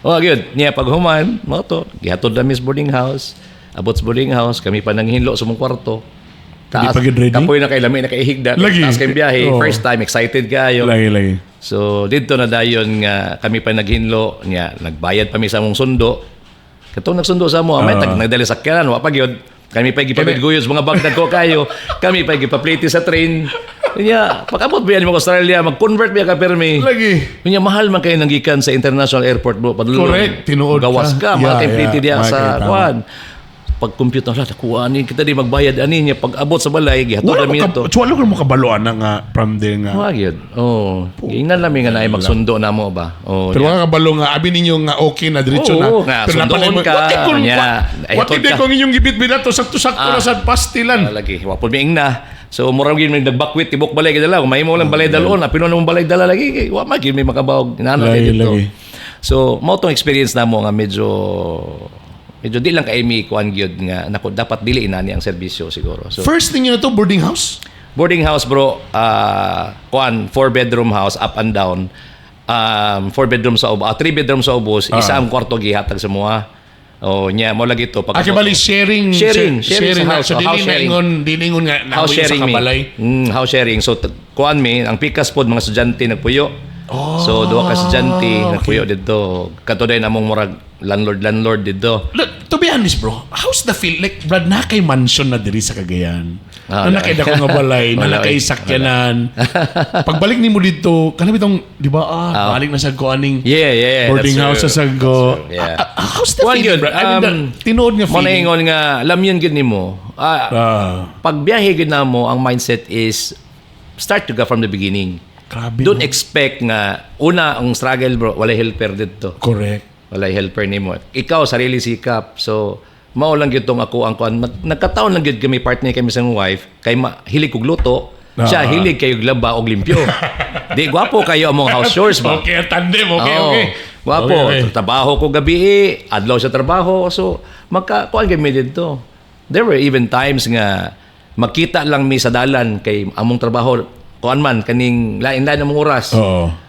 Oh, gyud. Niya pag human, mao to, gihatod na sa boarding house. Abot sa boarding house, kami pa nanghinlo sa mong kwarto. Di pa gyud ready? Kapoy na kay lami na kay higda. Lagi. Taas kay biyahe. Oo. First time, excited kayo. Lagi, lagi. So didto na dayon nga kami pa naghinlo niya, nagbayad pa mi sa among sundo. Katong nagsundo sa amo, may tag nagdali sa sakyanan, wa pa gyud. Kami pa gipabidguyod sa mga bag ko kayo. Kami pa gipaplite sa train. Niya, pag-abot ba yan mo Australia, mag-convert ba ka permi? Lagi. Niya, mahal man kayo nanggikan sa international airport, bro. Padulong. Correct. Tinuod Gawas ka. ka, mga template diya Mahal sa kayo, tama. kuan. Pag-compute na lahat, kuha ni kita di magbayad ani niya. Pag abot sa balay, gihatod Wala namin mo ito. ka, wala ka mo kabaluan na nga from there nga. Wa gyud. Oh, giingnan lang mi nga naay magsundo na mo ba. Oh, Pero wala ka kabalo nga, abi ninyo nga okay na, diretso Oo, na. nga, Pero sundoon napalay mo, ka, what if kung, nya, ay, what if hatod ka. kung inyong gibit-bit ato, sakto-sakto na sa pastilan. Lagi wa pud miing na. So murag gyud may nagbakwit tibok balay gid dala. Kung mahimo lang balay dalon, apino na mong balay dala lagi kay wa man gyud may makabawog inana Lagi, dito. lagi. So mao tong experience namo nga medyo medyo di lang kay mi kuan gyud nga nako dapat dili inani ang serbisyo siguro. So First ninyo na to, boarding house? Boarding house, bro, kuan, four bedroom house up and down. Four bedroom sa ubos, three bedroom sa ubos, isa ang kwarto gihatag sa mua. Oh, nya mo lagi to pag Ah, bali sharing, Sharing, sharing sharing sa na. house, So, oh, dili house na sharing. ingon, dili ingon nga, House nahuyo sa sharing mi. kabalay. House sharing. So kuan mi, ang pikas pod mga estudyante nagpuyo. So duha ka estudyante nagpuyo didto. Kato day namong murag landlord landlord didto. Look, to be honest, bro, how's the feel? Like, brad, na kay mansion na diri sa Cagayan. Ah, Na nakay dako nga balay, na Wala, nakay eh. sakyanan. Pagbalik nimo dito, kana bitong, di ba, balik na sad ko aning Yeah, boarding that's house true. sa Sago. That's true, yeah. How's the Kuan feeling, yun, bro? I mean, the tinuod nga Mo na feeling. ingon nga lamyon gyud nimo. Pag biyahe gyud namo, ang mindset is start to go from the beginning. Grabe, Don't no? expect nga una ang struggle, bro, walay helper didto. Correct. Walay helper nimo. Ikaw sarili sikap. So mao lang gyud tong ako ang kuan. Nagkataon lang gyud kami partner kami sa wife kay hilig kog luto. Siya hilig kayo laba og limpyo. Di gwapo kayo among house chores ba? Okay, ang tandem. Okay, Oo. okay. Wapo, trabaho ko gabi, adlaw sa trabaho. So, magka kuan kami dito. There were even times nga magkita lang mi sa dalan kay among trabaho kuan man kaning lain-lain among oras.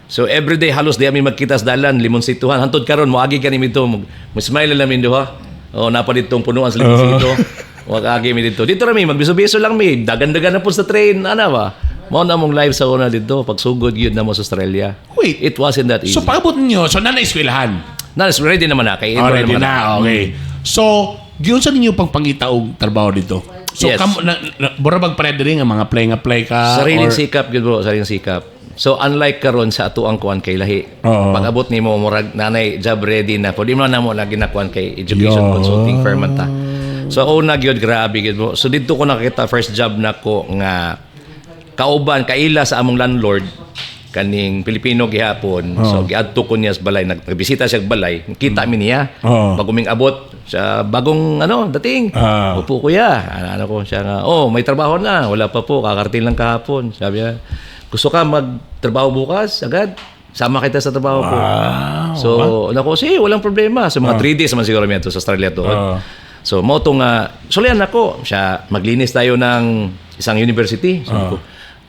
So everyday halos di kami magkita sa dalan, limonsituhan. Hantod karon moagi kani dito, mo smile na lang duha. Oh, napa ditong punuan sa limonsito. Wag agi mi dito. Dito ra mi magbiso-biso lang mi. Dagan-dagan na po sa train, ana ba? Mao na among life sa una dito pagsugod gyud na mo sa Australia. Wait. It wasn't that easy. So paabot niyo, so naa na eskwelahan. Na, ready naman na kay Already naman na, okay. So, giunsa ninyo pang pangita og trabaho dito? So, kam, na, mura bag pare diri nga mga apply ka? Sariling sikap gyud, bro, sariling sikap. So unlike karon sa atuang kuan kay lahi. Pag abot nimo murag nanay job ready na. Pwede mo na mo lagi na kuan kay education consulting firm man ta. So una gyud, grabe gyud, bro. So didto ko nakita first job nako nga kauban kaila sa among landlord kaning Pilipino gihapon. So giadto ko niya sa balay, nagbisita siya sa balay. Kita mi niya. Bago ming abot sa bagong ano dating. "Opo, kuya." Ano, ano ko siya nga, "Oh, may trabaho na." "Wala pa po, kakarating lang kahapon." Sabi niya, "Gusto ka magtrabaho bukas agad? Sama kita sa trabaho ko." So, nako, sige, walang problema. So, mga 3 days naman siguro mi sa Australia to. So, mo to nga, sulian ako. Siya, maglinis tayo ng isang university. Sabi ko,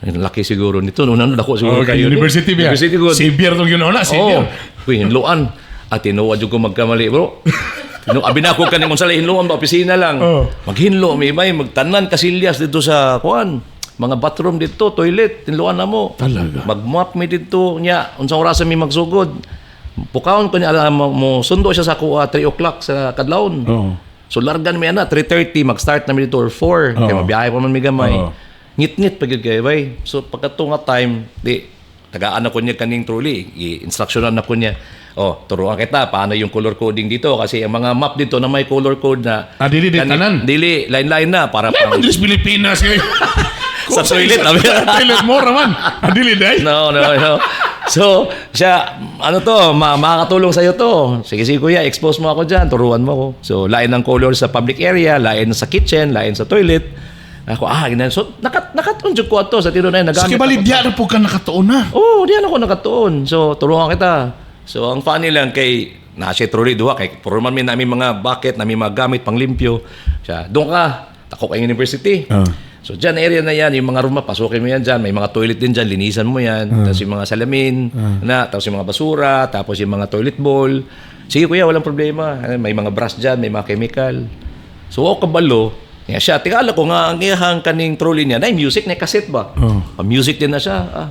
"Ang laki siguro nito. Una, dako siguro Okay, kayo ni." university ba? University good. Xavier tong yun na, Xavier. Oh, uy, hinluan. At tinuwa jud ko magkamali, bro. Tinu abi na ako kaning unsa lay hinluan ba, opisina lang. Maghinlo mi may magtanan kasilyas dito sa kuan. Mga bathroom dito, toilet, hinluan na mo. Talaga? Mag-mop mi dito nya, unsang oras mi magsugod. Pukawon ko niya alam mo, mo sundo siya sa kuha 3 o'clock sa kadlawon. So largan mi ana 3:30 mag-start na mi dito or 4 kay mabiyahe pa man mi gamay. Ngit-ngit pa gyud kay bay. So pagkato nga time, di tagaan ako niya kaning truly, i-instructionan ako niya. "Oh, turuan kita paano yung color coding dito kasi ang mga map dito na may color code na." Ah, dili di tanan. Dili, line-line na para Ay, man dili sa Pilipinas kay. Sa toilet, abi. Sa toilet mo raman. Ah, dili day. No. So, siya, ano to, makakatulong sa'yo to. "Sige, sige kuya, expose mo ako dyan, turuan mo ako." So, lain ng color sa public area, lain sa kitchen, lain sa toilet. Ako, ah, ganyan. So, nakatuon ko ato sa tino na yun. So, Nagamit kibali ako. diya na po ka nakatuon na. Oo, oh, diyan ako nakatuon. So, turuan kita. So, ang funny lang kay, na siya truly duha, kay puro man mi namin mga bucket, namin mga gamit pang limpyo. Siya, "Doon ka, tako kay university. So, dyan, area na yan, yung mga room, pasukin mo yan dyan, may mga toilet din dyan, linisan mo yan, tapos yung mga salamin, na, tapos yung mga basura, tapos yung mga toilet bowl." "Sige kuya, walang problema. Ay, may mga brush dyan, may mga chemical." So, ako kabalo, niya siya, tingala ko nga, ang iyahang kaning trolley niya, na music, na cassette ba? Pa-music din na siya. Ah,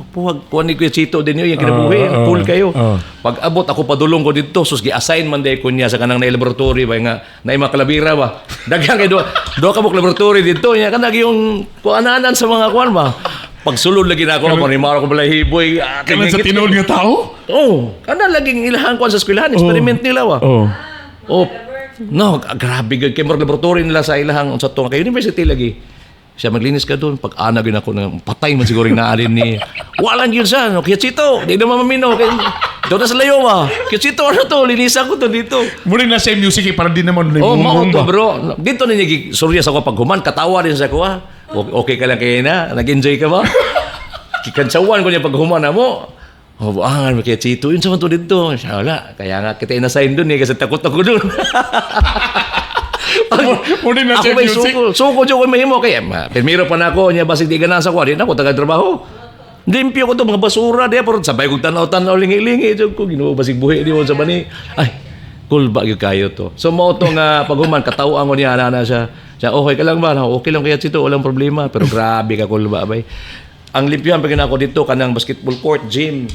puwag, kuha ni Kuya Chito din yun, yung kinabuhi, cool kayo. Pag abot, ako padulong ko dito, sus, gi-assign man day ko niya sa kanang na laboratory ba, nga, na mga kalabira ba. Daghan kay duha, duha ka mo laboratory dito, niya, kanag yung kuananan sa mga kuan ba. Pagsulod lagi na ako, panimaro ko balahiboy. Ah, Kanan sa tingin- tinuod nga tao? Oh, kana laging ilahan kuan sa eskwelahan, experiment nila ba. Oh. No, grabe gyud kay murag laboratory nila sa ilahang unsa to kay university lagi. Siya, "Maglinis ka doon." Pag ana gyud ako na patay man siguro yung naalin ni. Walang yun siya. No, "Kuya Chito, di naman maminaw. Kay, doon na sa layo ba? Kuya Chito, ano to? Linisan ko to dito." Muna na sa music eh, para di naman Oh, mao munggong to ba? bro. Dito na niya surya sa ko paghuman, katawa din sa ko ah. "Okay ka lang kay na? Nag-enjoy ka ba?" Kikantsawan ko niya paghuman na mo. "Oh, buangan mo kay Chito. Yun sa man to dito." Siya, "Wala. Kaya nga kita inassign dun eh kasi takot ako dun." Muna na Ako sa may music. suko. Suko jud ko mahimo kay ma, primero pa na ako niya basig di ganahan sa ko, di na ako taga trabaho. Limpyo ko to mga basura di pero sabay kong tanaw-tanaw lingi-lingi jud ko Ginoo basig buhi di mo sa bani. Ay, cool ba gyud kayo to. So mao to nga paghuman katawaan ko niya ana na siya. Siya, "Okay ka lang ba?" "No, okay lang kaya Chito, walang problema." Pero grabe ka kulba bay. Ang limpyohan pa ako dito kanang basketball court, gym.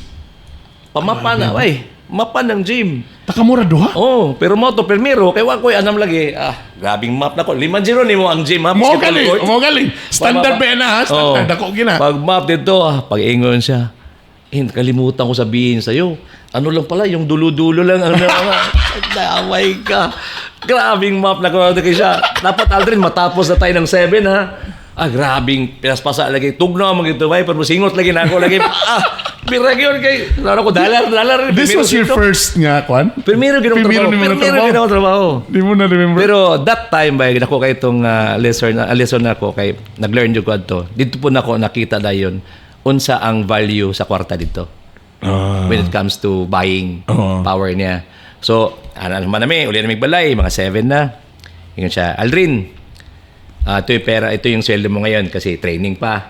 Pamapa na, ay. Mapa ng gym. Takamura duha. Oh, pero mo to primero kay wa koy anam lagi. Ah, grabing map na ko. 5-0 nimo ang gym ha. Mo Basketball gali, court. mo gali. Standard ba na ha? Standard Oh. ako gina. Pag map dito, ah, pag-ingon siya. "Eh, kalimutan ko sabihin sa'yo. Ano lang pala, yung dulo-dulo lang. Ano na, damay ka. Grabing map na ko kay siya. Dapat Aldrin, matapos na tayo ng 7 ha. Ah, grabing pinaspasa lagi. Tugnaw man gito bay, pero singot lagi na ako lagi. Ah, birag yun kay. Laro ko dalar, dalar. This was your first nga kwan? Primero ginong Primero trabaho. nimo na Primero trabaho. ginong trabaho. Di mo na remember. Pero that time ba nako kay itong lesson na ako kay nag-learn jud ko adto. Dito po nako nakita dayon unsa ang value sa kwarta dito. When it comes to buying power niya. So, ano naman nami, uli na balay, mga 7 na. Ingon siya, "Aldrin, ito yung pera, ito yung sweldo mo ngayon kasi training pa."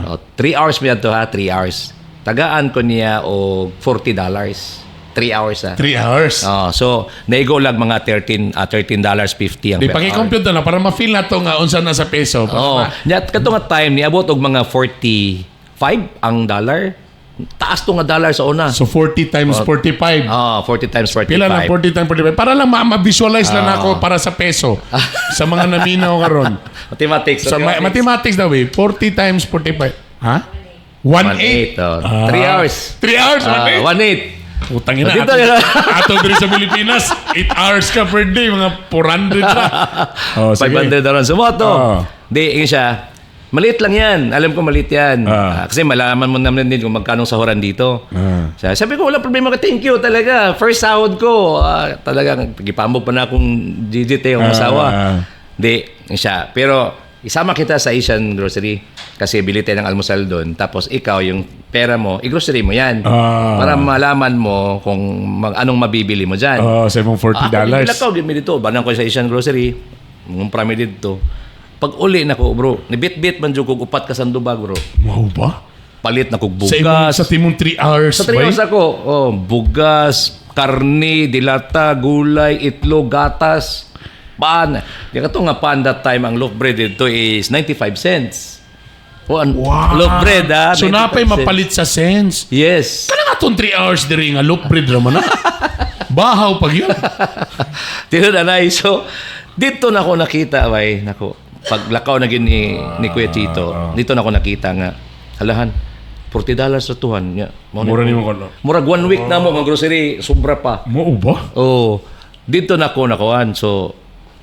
O, 3 hours mo yan to ha, 3 hours. Tagaan ko niya og $40. 3 hours ha. 3 hours. Oh, so, naigo lang mga 13 $13.50 ang Di per hour. paki-compute na lang para ma-feel na to nga unsa na sa peso. Para Oo. Nya kato nga time niabot og mga 45 ang dollar. Taas to nga dollar sa una. So 40 times 45. Ah, 40 times 45. Pila na 40 times 45? Para lang ma-visualize lang ako para sa peso. Sa mga naminaw karon. Mathematics. So mathematics daw eh. 40 times 45. Ha? 1.8. 1.8. Oh. 3 hours. 3 hours, 1.8. 1.8. Putang ina. Dito, Ato, yun. ato diri sa Pilipinas, 8 hours ka per day, mga 400 ra. Oh, sige. 500 dollars. So, mo to. Di, yun siya. Maliit lang yan. Alam ko maliit yan. Kasi malaman mo naman din kung magkano sahuran dito. Sabi ko, wala problema ka. Thank you talaga. First sahod ko. Talagang, gipambog pa na akong GGT yung asawa. Di, yun siya. Pero, isama kita sa Asian grocery kasi bili tayo ng almusal doon. Tapos ikaw, yung pera mo, i-grocery mo yan. Para malaman mo kung anong mabibili mo dyan. Oh, $740. Ah, ako, give me dito. Banang ko sa Asian grocery. Ngumpra mi dito. Pag uli na ko, bro, nibit-bit man jud kog upat ka sandubag, bro. Wow ba? Palit na kog Sa imong, bugas. sa timong 3 hours. Sa 3 bay? hours ako, oh, bugas, karne, dilata, gulay, itlog, gatas, pan. Di ka to nga pan that time, ang loaf bread dito is 95 cents. Oh, ang loaf bread, ah. So 95 napay cents. mapalit sa cents. Yes. Kana nga tong 3 hours diri nga loaf bread ra man na. Bahaw pag yun. Tinuod anay. So, dito na ako nakita, bay. Nako, paglakaw na gin ni Kuya Chito, dito na ako nakita nga, halahan, $40 sa tuhan. Nya, mao Mura nimo kono. Murag one week na mo ang grocery, sobra pa. Mo ba? Oh, dito na ako nakuan. So,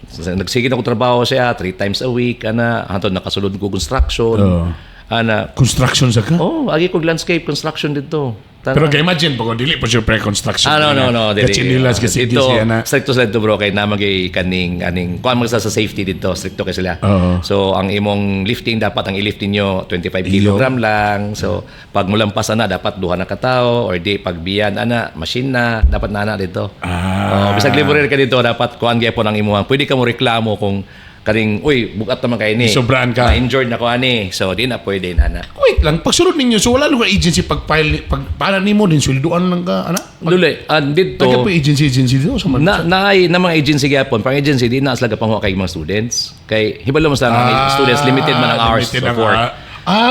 nagsige na ko trabaho siya three times a week ana hantod nakasulod ko construction. Ana, Construction sa ka? oh, agi kog landscape construction dito. Pero kay imagine pag dili pa siya pre-construction. Ah, no, no, no. Dili. Katsinilas kasi Dito, siya na. stricto sila dito, bro. Kay namagay kaning, aning, kuan mag sa safety dito, stricto kay sila. So, ang imong lifting, dapat ang i-lift ninyo 25 kilogram lang. So, pag mulampas na, dapat duha na katao or di, pag biyan, ana, machine na, dapat na ana dito. Oh, bisag libre ka dito, dapat kuan gyapon ang imuhang. Pwede ka mo reklamo kung kaning, uy, bugat naman kay ni. Sobraan ka. Na-injured na ko ani. So, di na pwede na ana. Wait lang, pagsulod ninyo, so wala lugar agency pag-file, pag para nimo din sweldoan lang ka, ana? Duli, dito, Taga po agency agency dito sa man. Na na na mga agency gyapon, pang agency di na sila gapanguha kay mga students. Kay hibalo mo sila nga ang students limited man ang hours limited of ang work.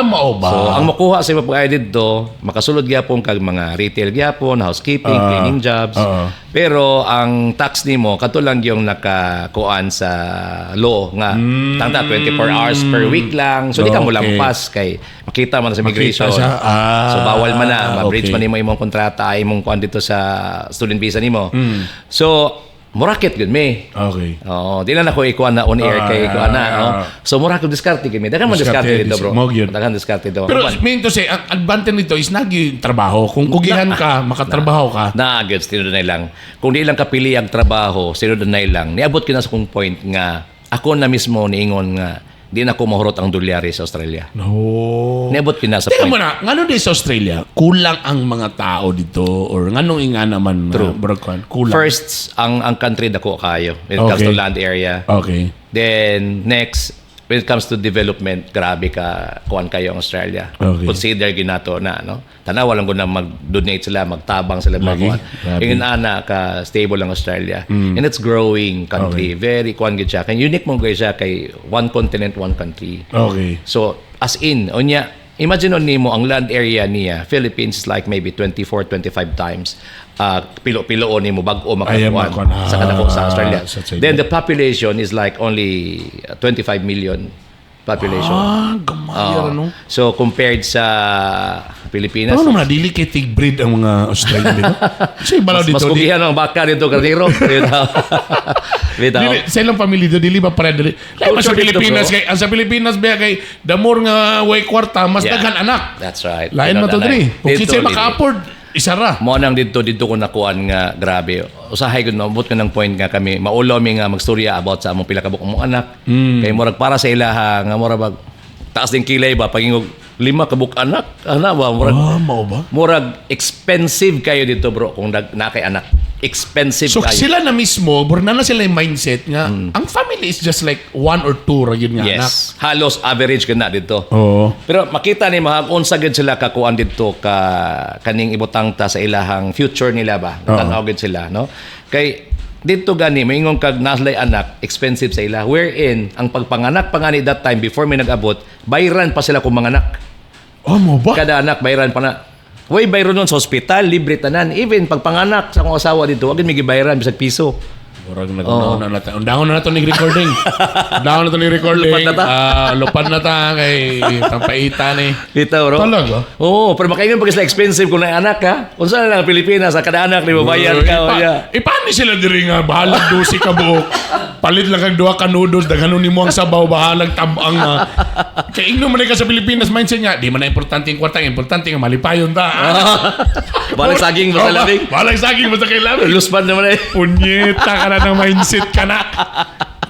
Mao ba? So ang makuha sa imong pag dito, makasulod gyapon kag mga retail gyapon, housekeeping, cleaning jobs. Pero ang tax nimo kato lang yung nakakuan sa law nga tangta 24 hours per week lang. So di ka mo lampas kay makita man sa immigration. Makita siya. So bawal man na, ma-breach man nimo imong kontrata ay imong kuan dito sa student visa nimo. So murakit gud mi. Oo, di na nako ikuan na on air kay ikuan na, no. So mura ko diskarte gid mi. Daghan man Diskarte, diskarte dito, bro. mao gyud. Daghan diskarte dito. Pero mean to say, ang advantage nito is nagi trabaho. Kung kugihan ka, makatrabaho ka. Na gyud tinuod na lang. Kung di lang kapili ang trabaho, tinuod na lang. Niabot ko na sa kong point nga ako na mismo niingon nga di na ko mahurot ang dolyari sa Australia. No. Niabot ko na sa Teka point. mo na, ngano di sa Australia, kulang ang mga tao dito or nganong inga naman True. True. Kulang. First, ang country dako kayo when it comes to land area. Then next, when it comes to development, grabe ka kuan kayo ang Australia. Consider ginato na no. Tanawa lang ko na mag-donate sila, magtabang sila mga Lagi. kuan. Grabe. Ingon ana ka stable ang Australia. And it's growing country. Very kuan gid siya. Kay unique mo gyud siya kay one continent, one country. So as in unya imagine on nimo ang land area niya, Philippines is like maybe 24 25 times pilo-pilo nimo bag-o Ay, makakuan makakuan. sa kanako sa Australia. Sa Australia. Then the population is like only 25 million population. Ah, gamay ra, no? So compared sa Pilipinas, Ano naman, dili kay tig breed ang mga Australian dito? Kasi balaw mas dito, di, kugihan ang baka dito karnero. Bitaw. Bitaw. dili, sa ilang pamilya dito, dili ba pare dili. Lain man sa Culture dito, Pilipinas bro. kay ang sa Pilipinas ba kay the more nga way kwarta, mas daghan anak. That's right. Lain man to Tinuod diri. anay. Kung Dito, kinsay dili. maka-afford, isa ra. Mo nang dito ko nakuan nga grabe. Usahay gud maabot ko ng point nga kami maulo mi nga magstorya about sa among pila ka buok mong anak. Kay murag para sa ilaha nga murag bag taas din kilay ba pagingog Lima ka buok anak. Ana ba murag Ah, mao ba? Murag expensive kayo dito, bro, kung na kay anak. Expensive So kayo. sila na mismo, burna na sila yung mindset nga, ang family is just like one or two ra yun nga anak. Yes. Halos average ka na dito. Oo. Pero makita ni mga unsa gid sila kakuan dito ka kaning ibutang ta sa ilahang future nila ba. Tanaw gid sila, no? Kay dito gani moingon kag naslay anak, expensive sa ila. Wherein ang pagpanganak pa ngani that time before may nag-abot, bayran pa sila kung manganak. Oh, mao ba? Kada anak bayran pa na. Way bayron nun sa ospital, libre tanan. Even pagpanganak sa akong asawa dito, wag may gibayran bisag piso. Murag nag na natin. Undahon na nato ni recording. Undahon na to ni recording. Lupad na ta. Ah, lupad na ta kay tampaita ni. Dito, bro. Talaga? Oo, pero makaingon pag sila expensive kung na anak ka. Unsa na lang ang Pilipinas, sa kada anak ni babayar ka. O, yeah. Paano sila diri nga bahalag 12 ka buok. Palit lang kag duha ka noodles, daghanon nimo ang sabaw, bahalag tabang nga. Kay ingno man ka sa Pilipinas mindset nga, di man na importante ang kwarta, ang importante nga malipayon ta. Bahalag saging basta Oh, labing. Bahalag saging basta kay labing. Luspan naman eh. Punyeta ka na ng mindset ka na.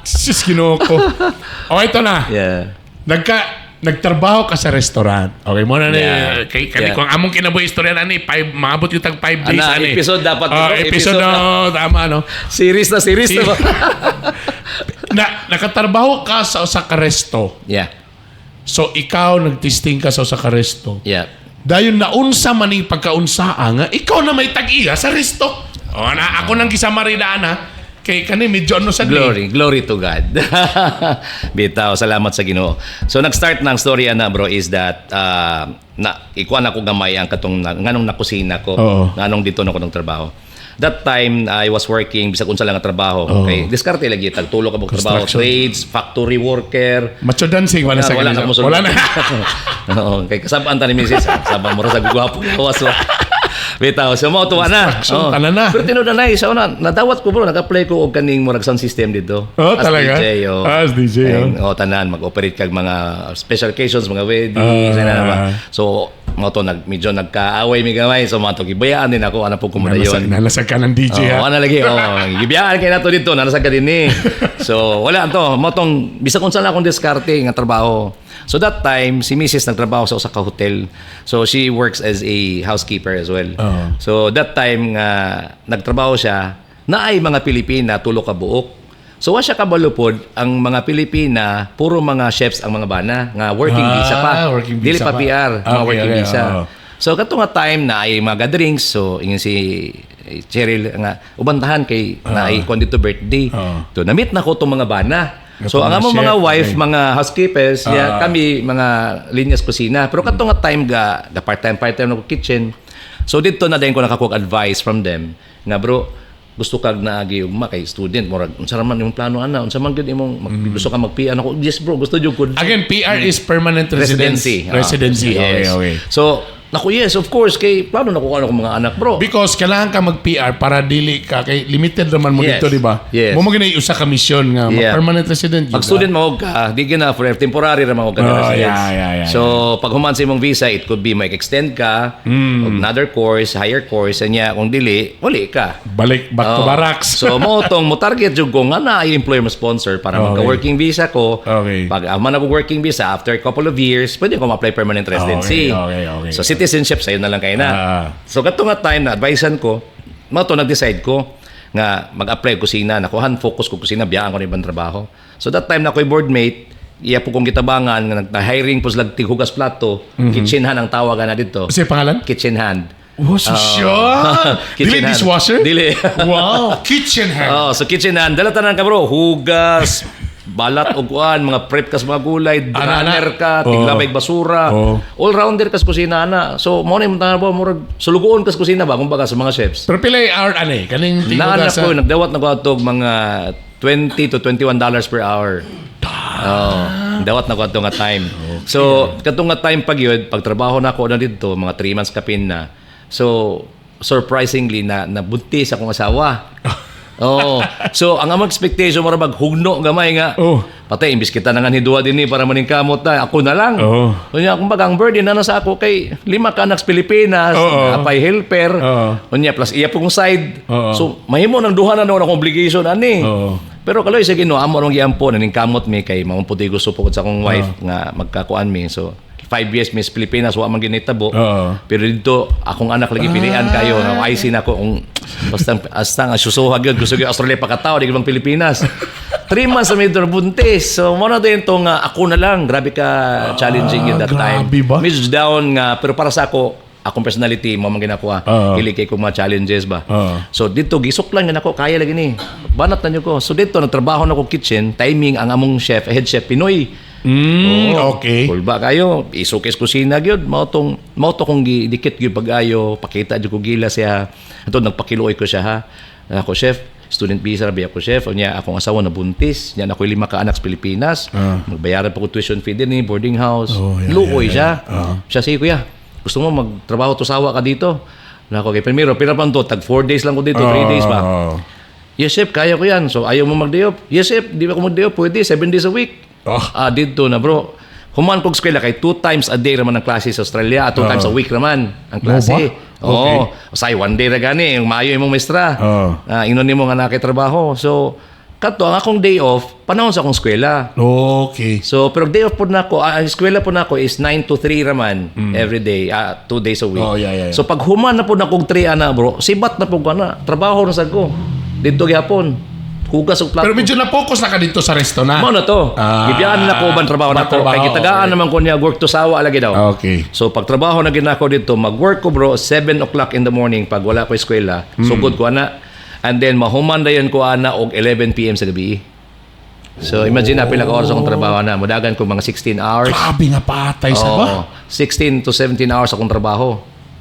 Sus, Ginoo ko. O, ito na. Nagtrabaho ka sa restaurant. Okay, mo na ni kay kani kung among kinabuhi istorya na ni five maabot yung tag 5 days Ana, ani. episode dapat Oh, ito, episode, episode no, tama no. Series na series na ba? Na nakatrabaho ka sa usa ka resto. So ikaw nagtisting ka sa usa ka resto. Dayon naunsa man ning pagkaunsaa nga ikaw na may tag-iya sa resto. O na ako nang gisamarida na kay kani medyo ano sa Glory, glory to God. Bitaw, salamat sa Ginoo. So nag-start ng story ana, bro, is that na ikuan ako gamay ang katong nganong nakusina ko, nganong dito na ko ng trabaho. That time I was working bisag unsa lang ang trabaho. Okay, diskarte lagi tag tulo ka buok trabaho, Construction. Trades, factory worker. Macho dancing wala sa Wala ganito. na musulod. Wala na. Oo, kay kasabaan ta ni Mrs. Sabang mo ra sa gwapo gawas wa. Bitaw, so mao tuwa na. Construction, Oo. tanan na. Pero tinuod na sa una, nadawat ko, bro, nag-apply ko og kaning murag sound system dito. Oh, As talaga? DJ, oh. Ah, as DJ, And, oh, tanan mag-operate kag mga special occasions, mga weddings, ana na ba. So, mao to nag medyo nagkaaway mi gamay, so mao to gibayaan din ako ana po ko Nalasag, dayon. nalasag ka ng DJ ha. Oo, ana lagi. Oh, gibiyaan kay nato dito, nasa ka din eh. So, wala to, mo tong bisag unsa na akong diskarte nga trabaho. So that time si Mrs. nagtrabaho sa usa ka hotel. So she works as a housekeeper as well. So that time nga nagtrabaho siya, naay mga Pilipina tulo ka buok. So wa siya kabalo pod ang mga Pilipina puro mga chefs ang mga bana nga working visa pa. Working Dili visa pa pa. PR, mga working visa. So kato nga time na ay mga gatherings, so ingon si Cheryl nga ubantahan kay na ay kuan dito birthday. So na-meet na ko tong mga bana. So ang mga among mga chef, wife, mga housekeepers, yeah, kami mga linyas kusina. Pero kato nga time ga, ga part-time part-time na ko kitchen. So dito na din ko nakakuha advice from them nga, "Bro, gusto kag naagi ugma kay student, murag unsa ra man imong plano ana, unsa man gyud imong gusto ka mag-PR?" Ako, "Yes, bro, gusto jud ko." Again, PR is permanent residence. Residency. Ah, Residency. Yes. Okay. So, naku, yes, of course, kay plano na ko ano mga anak, bro. Because kailangan ka mag-PR para dili ka kay limited naman mo dito, di ba? Yes. Mo mo gani usa ka mission nga permanent resident Pag yun. student mo ka, di ka na forever, temporary ra man ka Oh, residence. So, pag human sa imong visa, it could be may extend ka, og another course, higher course, anya kung dili, wali ka. Balik back to Oo. barracks. So mo tong mo target jud ko nga na ay employer mo sponsor para magka-working visa ko. Pag aman ako working visa after a couple of years, pwede ko ma-apply permanent residency. Okay. So citizenship sayo na lang kayo na. So kadto nga time na advisean ko, mao to nag-decide ko nga mag-apply kusina, nakuhan focus ko kusina, biyaan ko na ibang trabaho. So that time na ako'y boardmate, iya po kong gitabangan nga nag-hiring po sila tighugas plato, kitchen hand ang tawagan na dito. Kasi pangalan? Kitchen hand. Oh, social. Kitchen Dili hand. dishwasher? Dili. Wow, kitchen hand. Oh, so kitchen hand, dala tanan ka, bro, hugas, balat og kuan, mga prep kas mga gulay, Ana, ana. runner ka, tiglabay basura. All-rounder kas kusina ana. So mo na imong tanan ba murag sulugoon kas kusina ba kumbaga sa mga chefs. Pero pila yung hour ani kaning Naan tighugas ko nagdawat na ko atog mga 20 to $21 per hour. Oh, dawat na ko ato nga time. So, katong nga time pag yun, pagtrabaho na ako na dito, mga 3 months kapin na. So, surprisingly na nabuntis akong asawa. Oo. So, ang among expectation mura maghugno gamay nga. Patay, imbis kita na nga ni duha din ni para maningkamot na, ako na lang. Unya, kumbaga, ang burden na nasa ako kay lima ka anak sa Pilipinas, apay helper. Unya, plus iya pong side. So, mahimo nang duha na noon akong obligation ani. Pero kaloy sa Ginoo, amo rong giampo na ningkamot mi kay mao pud gusto pud sa akong wife nga magkakuan mi. So, 5 years Miss Pilipinas, wa man ginitabo. Oo. Pero dito akong anak lagi pilian kayo nga IC na ko kung basta hasta nga susuhag yun gusto gyud Australia pakatao di bang Pilipinas. 3 months na medyo buntis. So mo na din to nga ako na lang, grabe ka challenging yun that time. Grabe ba? Medyo down nga, pero para sa ako, akong personality mo man ginakuha. Oo. Dili kay ko mga challenges ba. Oo. So dito gisuklan nga nako, kaya lagi ni. Banat na nyo ko. So dito nagtrabaho na ko kitchen, timing ang among chef, head chef Pinoy. Kulba kayo, isukis kusina gyud, mao to kong gidikit gyud pag-ayo, pakita jud ko gila siya. Ato nagpakiluoy ko siya ha. Ako, chef, student visa ra ako, chef. Unya akong asawa na buntis, nya ako lima ka anak sa Pilipinas. Magbayaran pa ko tuition fee din ni boarding house. Oh, yeah, Luoy siya. yeah. Siya, sige kuya, gusto mo magtrabaho to sawa ka dito? Nako kay primero, pira pa to, tag 4 days lang ko dito, 3 days pa. Yes, chef, kaya ko yan. So, ayaw mo mag-day off? Yes, chef, di ba ako mag-day off? Pwede, 7 days a week. Oh. Ah, dito na, bro. Human kog eskwela kay two times a day raman ang klase sa Australia, two times a week raman ang klase. Mo ba? Oo. Usay one day ra gani, yung maayo imong maestra. Oo. Ah, ingnon nimo nga naa kay trabaho. So, kato ang akong day off, panahon sa akong eskwela. So, pero day off po na ako, ang eskwela po na ako is 9 to 3 raman every day, 2 days a week. Oh, yeah. So, pag human na po na kong 3 ana, bro, sibat na po ko na, trabaho na sad ko. Dito gyapon. Hugas og plato. Pero medyo na-focus na ka dito sa resto na. Mao na to. Ah, Gibiyaan na ko ban trabaho na ko. trabaho, Kay gitagaan naman ko niya work to sawa lagi daw. So pag trabaho na ginako dito, mag-work ko, bro, 7 o'clock in the morning pag wala ko eskwela, sugod ko ana. And then mahuman dayon ko ana og 11 PM sa gabi. So imagine na pila ka oras akong trabaho na. Mudagan ko mga 16 hours. Grabe nga patay sa ba? Oo. 16 to 17 hours akong trabaho.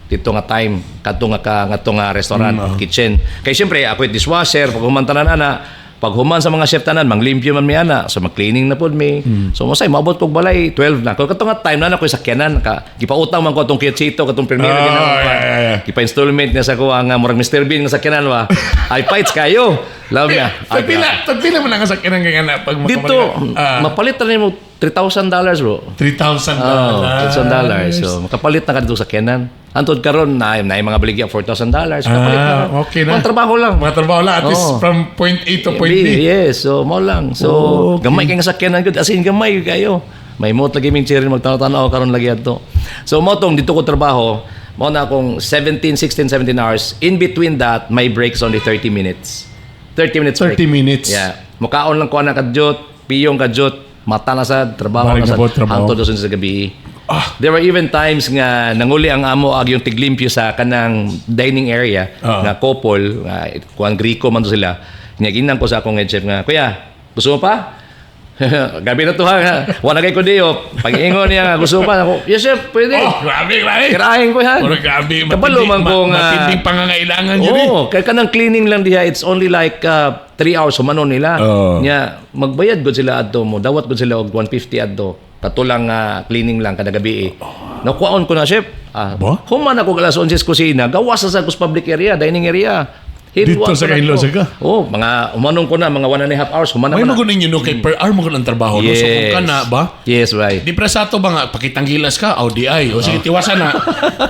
Dito nga time, kadto nga ka ngadto nga restaurant, kitchen. Kay siyempre ako dishwasher, pag human tanan ana, pag human sa mga chef tanan, manglimpyo man mi ana, so mag-cleaning na pod mi. So mosay maabot kog balay 12 na. Kung kadto nga time na ako sakyanan ka, gipautang man ko atong Kyocito katong primero ginawa. Yeah. Gipa-installment niya sa kuha nga murag Mr. Bean nga sakyanan ba. Ay fights kayo. Love niya. Ay, Tagpila man ang sakyanan kay nga pag dito, mapalit na nimo $3,000, bro. $3,000. Oh, $3,000. So, makapalit na ka dito sa sakyanan. Antod karon na na mga baligya $4,000. Kapalit na. Ah, okay na. Mga trabaho lang. Mga trabaho lang, at least from point A to point B. Yes, so mao lang. So, gamay kay nga sakyanan gud. As in gamay kayo. May mot lagi ming chair magtanaw-tanaw karon lagi adto. So mao tong dito ko trabaho, mao na akong 17, 16, 17 hours. In between that, my break is only 30 minutes. 30 minutes break. 30 minutes. Yeah. Mukaon lang ko na kadyot, piyong kadyot, mata na sad, trabaho Balik na na sad, po, trabaho. hangtod sa gabi. There were even times nga nanguli ang amo ag yung tiglimpyo sa kanang dining area nga couple, nga kuan Greco man to sila. Nya ginan ko sa akong head chef nga, "Kuya, gusto mo pa? Gabi na to ha. Wala kay ko diyo." Pag-ingon niya nga gusto mo pa ako, "Yes chef, pwede." Oh, grabe, grabe. Kirahin ko yan. Ora, grabe. Kabalo man ko nga. Matinding pangangailangan yun eh. Oo, kaya kanang cleaning lang diha, it's only like 3 hours humanon nila. Nya magbayad gud sila adto mo, dawat gud sila og 150 adto. Katulang cleaning lang kada gabi eh. Nakuhaon ko na, chef. Ah, Ba? human ako alas 11 sa kusina, gawas na sa public area, dining area. Dito Hinwa sa ko na Kailo, ko. sa ka? Oo, mga umanong ko na mga 1.5 hours, human May na. magunin yun, no? Kay per hour mo ang trabaho. No? So kung ka na ba? Yes, right. Di pra sa ato ba nga, pakitanggilas ka, o di ay. O sige, tiwasan na.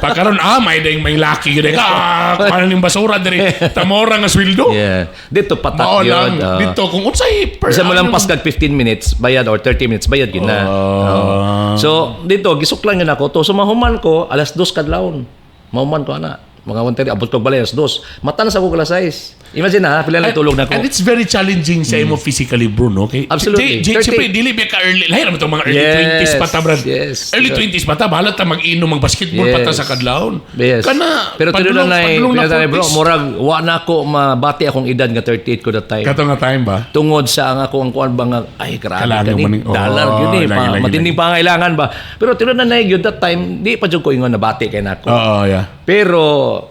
Pagkaroon, may ding may laki yun. Ah, kuha na yung basura diri. Tamora nga sweldo. Yeah. Dito patak Mao yun. lang. Dito, kung unsay per Bisa mo hour lang kag 15 minutes, bayad or 30 minutes, bayad gid na. Oo. So, dito, gisuklan yun ako. To, so, mahuman ko, alas 2 kadlawon. Mahuman ko, ana. Mga 1:30, abot ko balay, alas 2. Mata na sa ako alas 6. Imagine na, ha, pila lang tulog na ko. And it's very challenging sa imo physically, bro, no? Okay? Absolutely. J, J, 30. siyempre, dili ba ka early, lahi naman itong mga early 20s pa ta, brad. Early 20s pa ta, bahala ta mag-inom, mag-basketball pa ta sa kadlawon. Yes. Kana, pero tinuod na padulong na, na bro, 40s. murag, wa na ako mabati akong edad nga 38 ko that time. Kato nga time ba? Tungod sa ang ako ang kuan ba nga ay grabe Kailangan kani mo ni- oh, dollar yun eh lagi, lagi, matinding lagi. pangailangan ba, pero tinuod na yun that time di pa jud ko ingon nabati kay nako. Oo, yeah. Pero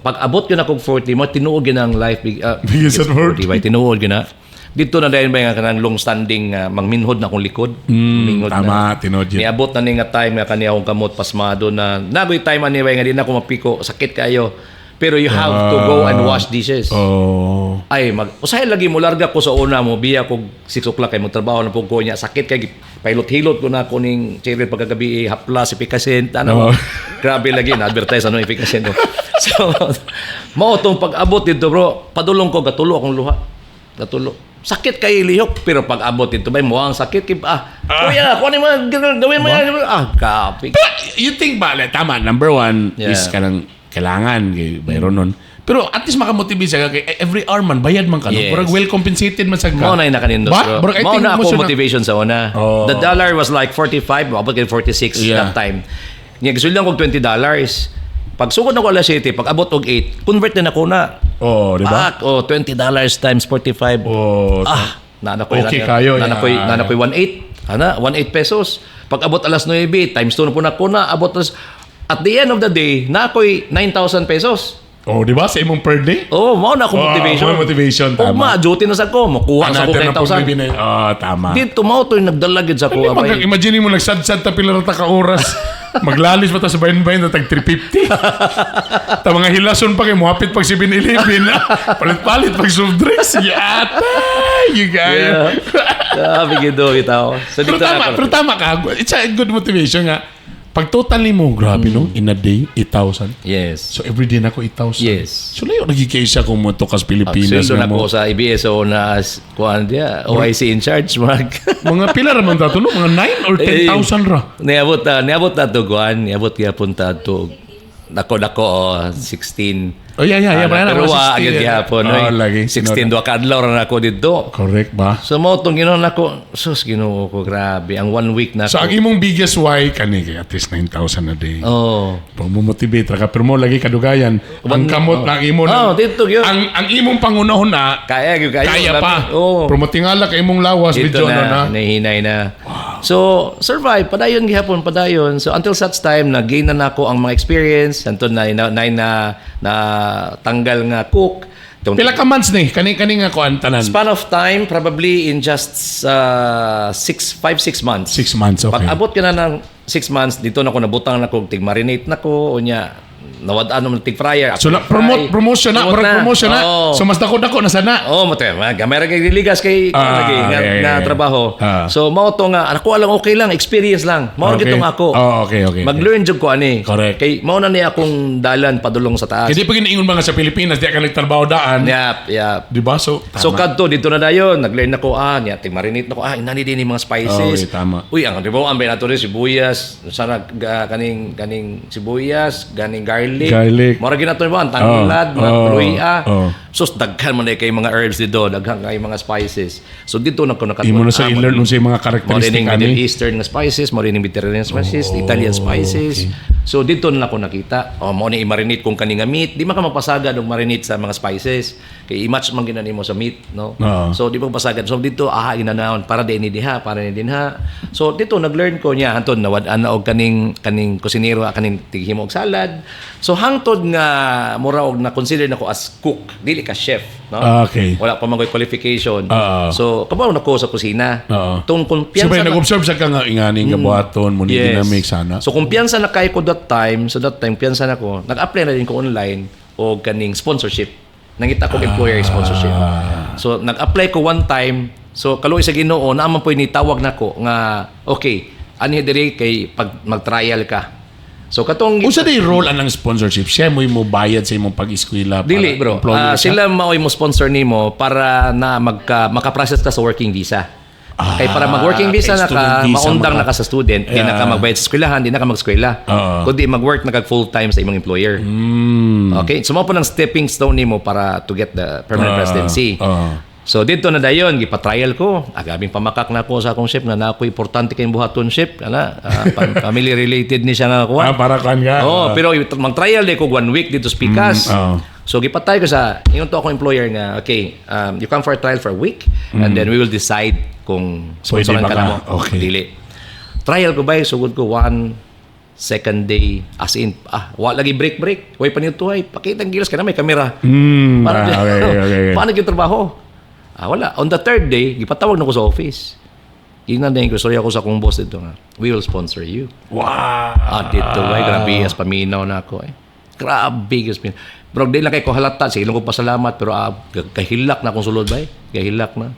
pag abot yun akong 40 mo, tinuod yun ang life Begins at 40. ba? Tinuod yun na. Dito na dahil ba nga kanang long standing mangminhod na akong likod. Minghod Tama, na. tinuod yun. Niabot na ni nga time nga kaniya akong kamot pasmado na. Nagoy time anyway nga di na ako mapiko, sakit kayo. Pero you have to go and wash dishes. Oh. Ay, mag usahay lagi mo larga ko sa una mo biya ko 6 o'clock kay magtrabaho na pud ko niya sakit kay pilot-hilot ko na ako ning chair pagkagabi eh, haplas Efficascent ano. Grabe lagi na advertise ano Efficascent no. So mao tong pag-abot dito, bro, padulong ko gatulo akong luha. Gatulo. Sakit kay lihok pero pag abot dito bay mo ang sakit kay kuya, kuan mo gawin mo yan. Ah, kapi. You think ba, like, tama, number one is kanang kailangan kay bayron nun. Pero at least makamotivate siya kay every hour man bayad man ka, no? Yes. Murag well compensated man sa ka. Mao na yung nakanindot, Ba? bro. Murag, I Mao think na mo ako siya motivation sa una. Oh. The dollar was like 45, abot kay 46 that time. Nya gisulyan kog $20. Pag sugod na ko alas 7, pag abot og 8, convert na nako na. Oh, di ba? Pak, oh, $20 times 45. Oh, Ah, nana ko'y Okay kayo, nana ko'y yeah. nana ko'y 1.8. Ana, 1.8 pesos. Pag abot alas 9, times 2 na po na ko na, abot alas. At the end of the day, na ko'y 9,000 pesos. Oh, di ba? Sa imong per day? Oh, mao na akong Oh, motivation. mao motivation, tama. Ugma, duty na sa ko, makuha sa ko Another na 9,000. pag Ah, tama. Dito mao to yung nagdala gyud sa Hindi, ko. mag- imagine mo, nagsadsad ta pila ra ta ka oras. Maglalis pa ta sa bayan-bayan na tag 350. Ta mga hilason pa kay muhapit pag 7-Eleven. Palit-palit pag soft drinks. Yata! You guys. Yeah. Grabe gyud do bitaw. So Pero dito tama, na ako. pero tama ka. It's a good motivation nga. Pag total mo, grabe no, in a day, 8,000. Yes. So every day na ko 8,000. Yes. So layo naging kaysa kung mo to kas Pilipinas Sweldo nga na mo. ko sa ABS o na as kuan dia, OIC in charge mag. Mga pila ra man tato no? Mga 9 or 10,000 ra. Niabot na to kuan, niabot gyapon ta to dako dako oh, 16. Oh, yeah. Ana, Pero pero wa agad gihapon. Oh, Oy. lagi. 16 duha ka adlaw ra na ako didto. Correct ba? So mao tong ginoon nako, sus Ginoo ko grabe ang one week na So ang imong biggest why kani kay at least 9,000 a day. Oh. Pag mo motivate ra ka pero mo lagi kadugayan ang kamot na ang imo Oh, dito gyud. Ang imong pangunahon na Kaya gyud kayo. kaya grabe. pa. Oh. Pero motingala kay imong lawas Dito medyo ano na, na. nahihinay na. So, survive, padayon gihapon, padayon. So, until such time, na-gain na nako ang mga experience. Anton na, na, na, na, na tanggal nga cook. Itong- Pila ka months ni kani kani nga kuan tanan. Span of time, probably in just 5, 6 months. 6 months, okay. Pag abot ka na ng 6 months, dito na ko nabutang na ko, tig-marinate na ko, o nya, nawad-an naman tig fryer. So la, promote promotion na, Promote promotion na. promotion na. Oo. So mas dako dako na sana. Oh, mate, gamay ra kay diligas kay lagi nga, yeah, nga trabaho. So mao to nga ako lang okay lang, experience lang. Mao okay. Gitong ako. Oh, okay. Mag-learn jud ko ani. Correct. Kay mao na niya akong dalan padulong sa taas. Kaya di pa ginaingon mga sa Pilipinas, di ka nagtrabaho daan. Yep. Di ba? So, tama. So kadto dito na dayon, nag-learn na ko nya ting marinate na ko inani din yung mga spices. Okay, tama. Uy, ang di ba ang nato rin sibuyas, sana kaning kaning sibuyas, ganing garlic. Garlic. Mora ginato ba ang tangilad, Oh, mga oh, luya. oh. Sus daghan man kay mga herbs dito, daghan kay mga spices. So dito na ko nakatuon. Imo na sa i-learn unsay mga Mo characteristic rin Middle ani. Eastern nga spices, mo rin Mediterranean spices, Italian spices. So dito na ako nakita. Oh, mo ni i-marinate kung kani nga meat, di man ka mapasagad og marinate sa mga spices. Kay i-match man gina nimo sa meat, no? Oo. So di mo pasagad. So dito aha ginanaon para din ni diha, para ni dinha. So dito nag-learn ko niya hantod nawad-an na og kaning kaning kusinero kaning tighimo og salad. So hangtod nga mura og na consider nako as cook, dili ka chef, no? Ah, okay. Wala pa man ko'y qualification. Oo. So kabaw na ko sa kusina. Oo. Tung So, kumpiyansa ba, na- nag-observe sa ka nga ingani nga buhaton mo ni dynamic sana. So kumpiyansa na kay ko that time, so that time kumpiyansa na ko, nag-apply na din ko online og kaning sponsorship. Nangita ko employer sponsorship. So nag-apply ko one time, so kaluoy sa Ginoo naa man po'y nitawag nako nga okay, ani diri kay pag mag-trial ka. So katong Unsa day role anang sponsorship? Siya mo mo bayad sa imong pag-eskwela para Dili bro. employer Ah, siya? sila maoy mo sponsor nimo para na magka maka-process ka sa working visa. Kay para mag-working visa kay na ka, student visa maundang na ka sa student, di na ka magbayad sa eskwelahan, di na ka mag-eskwela. Oo. Kundi mag-work na kag full time sa imong employer. Okay? So mao po ng stepping stone nimo para to get the permanent residency. So dito na dayon gipa-trial ko. Agabing pamakak na ko sa akong chef nga na ako importante kayong buhaton chef ana, family related ni siya nga kuan. Ah, para kan ka. Oh, pero mag-trial day ko one week dito sa Pikas. Oo. So gipatay ko sa ingon to akong employer nga okay, you come for a trial for a week and then we will decide kung Pwede sponsoran ba ka ka? na mo. Okay. Dili. Trial ko ba sugod ko one second day as in wa lagi break break. Way panituhay, pakita ang gilas ka na may kamera. Okay. Paano yung trabaho? Ah, wala. On the third day, gipatawag na ko sa office. Gingnan din ko, sorry ako sa akong boss dito nga. We will sponsor you. Ah, dito ay grabe as paminaw na ako eh. Grabe as paminaw. Bro, di lang kay ko halata, sige lang ko pasalamat pero kahilak na akong sulod bay. Kahilak na.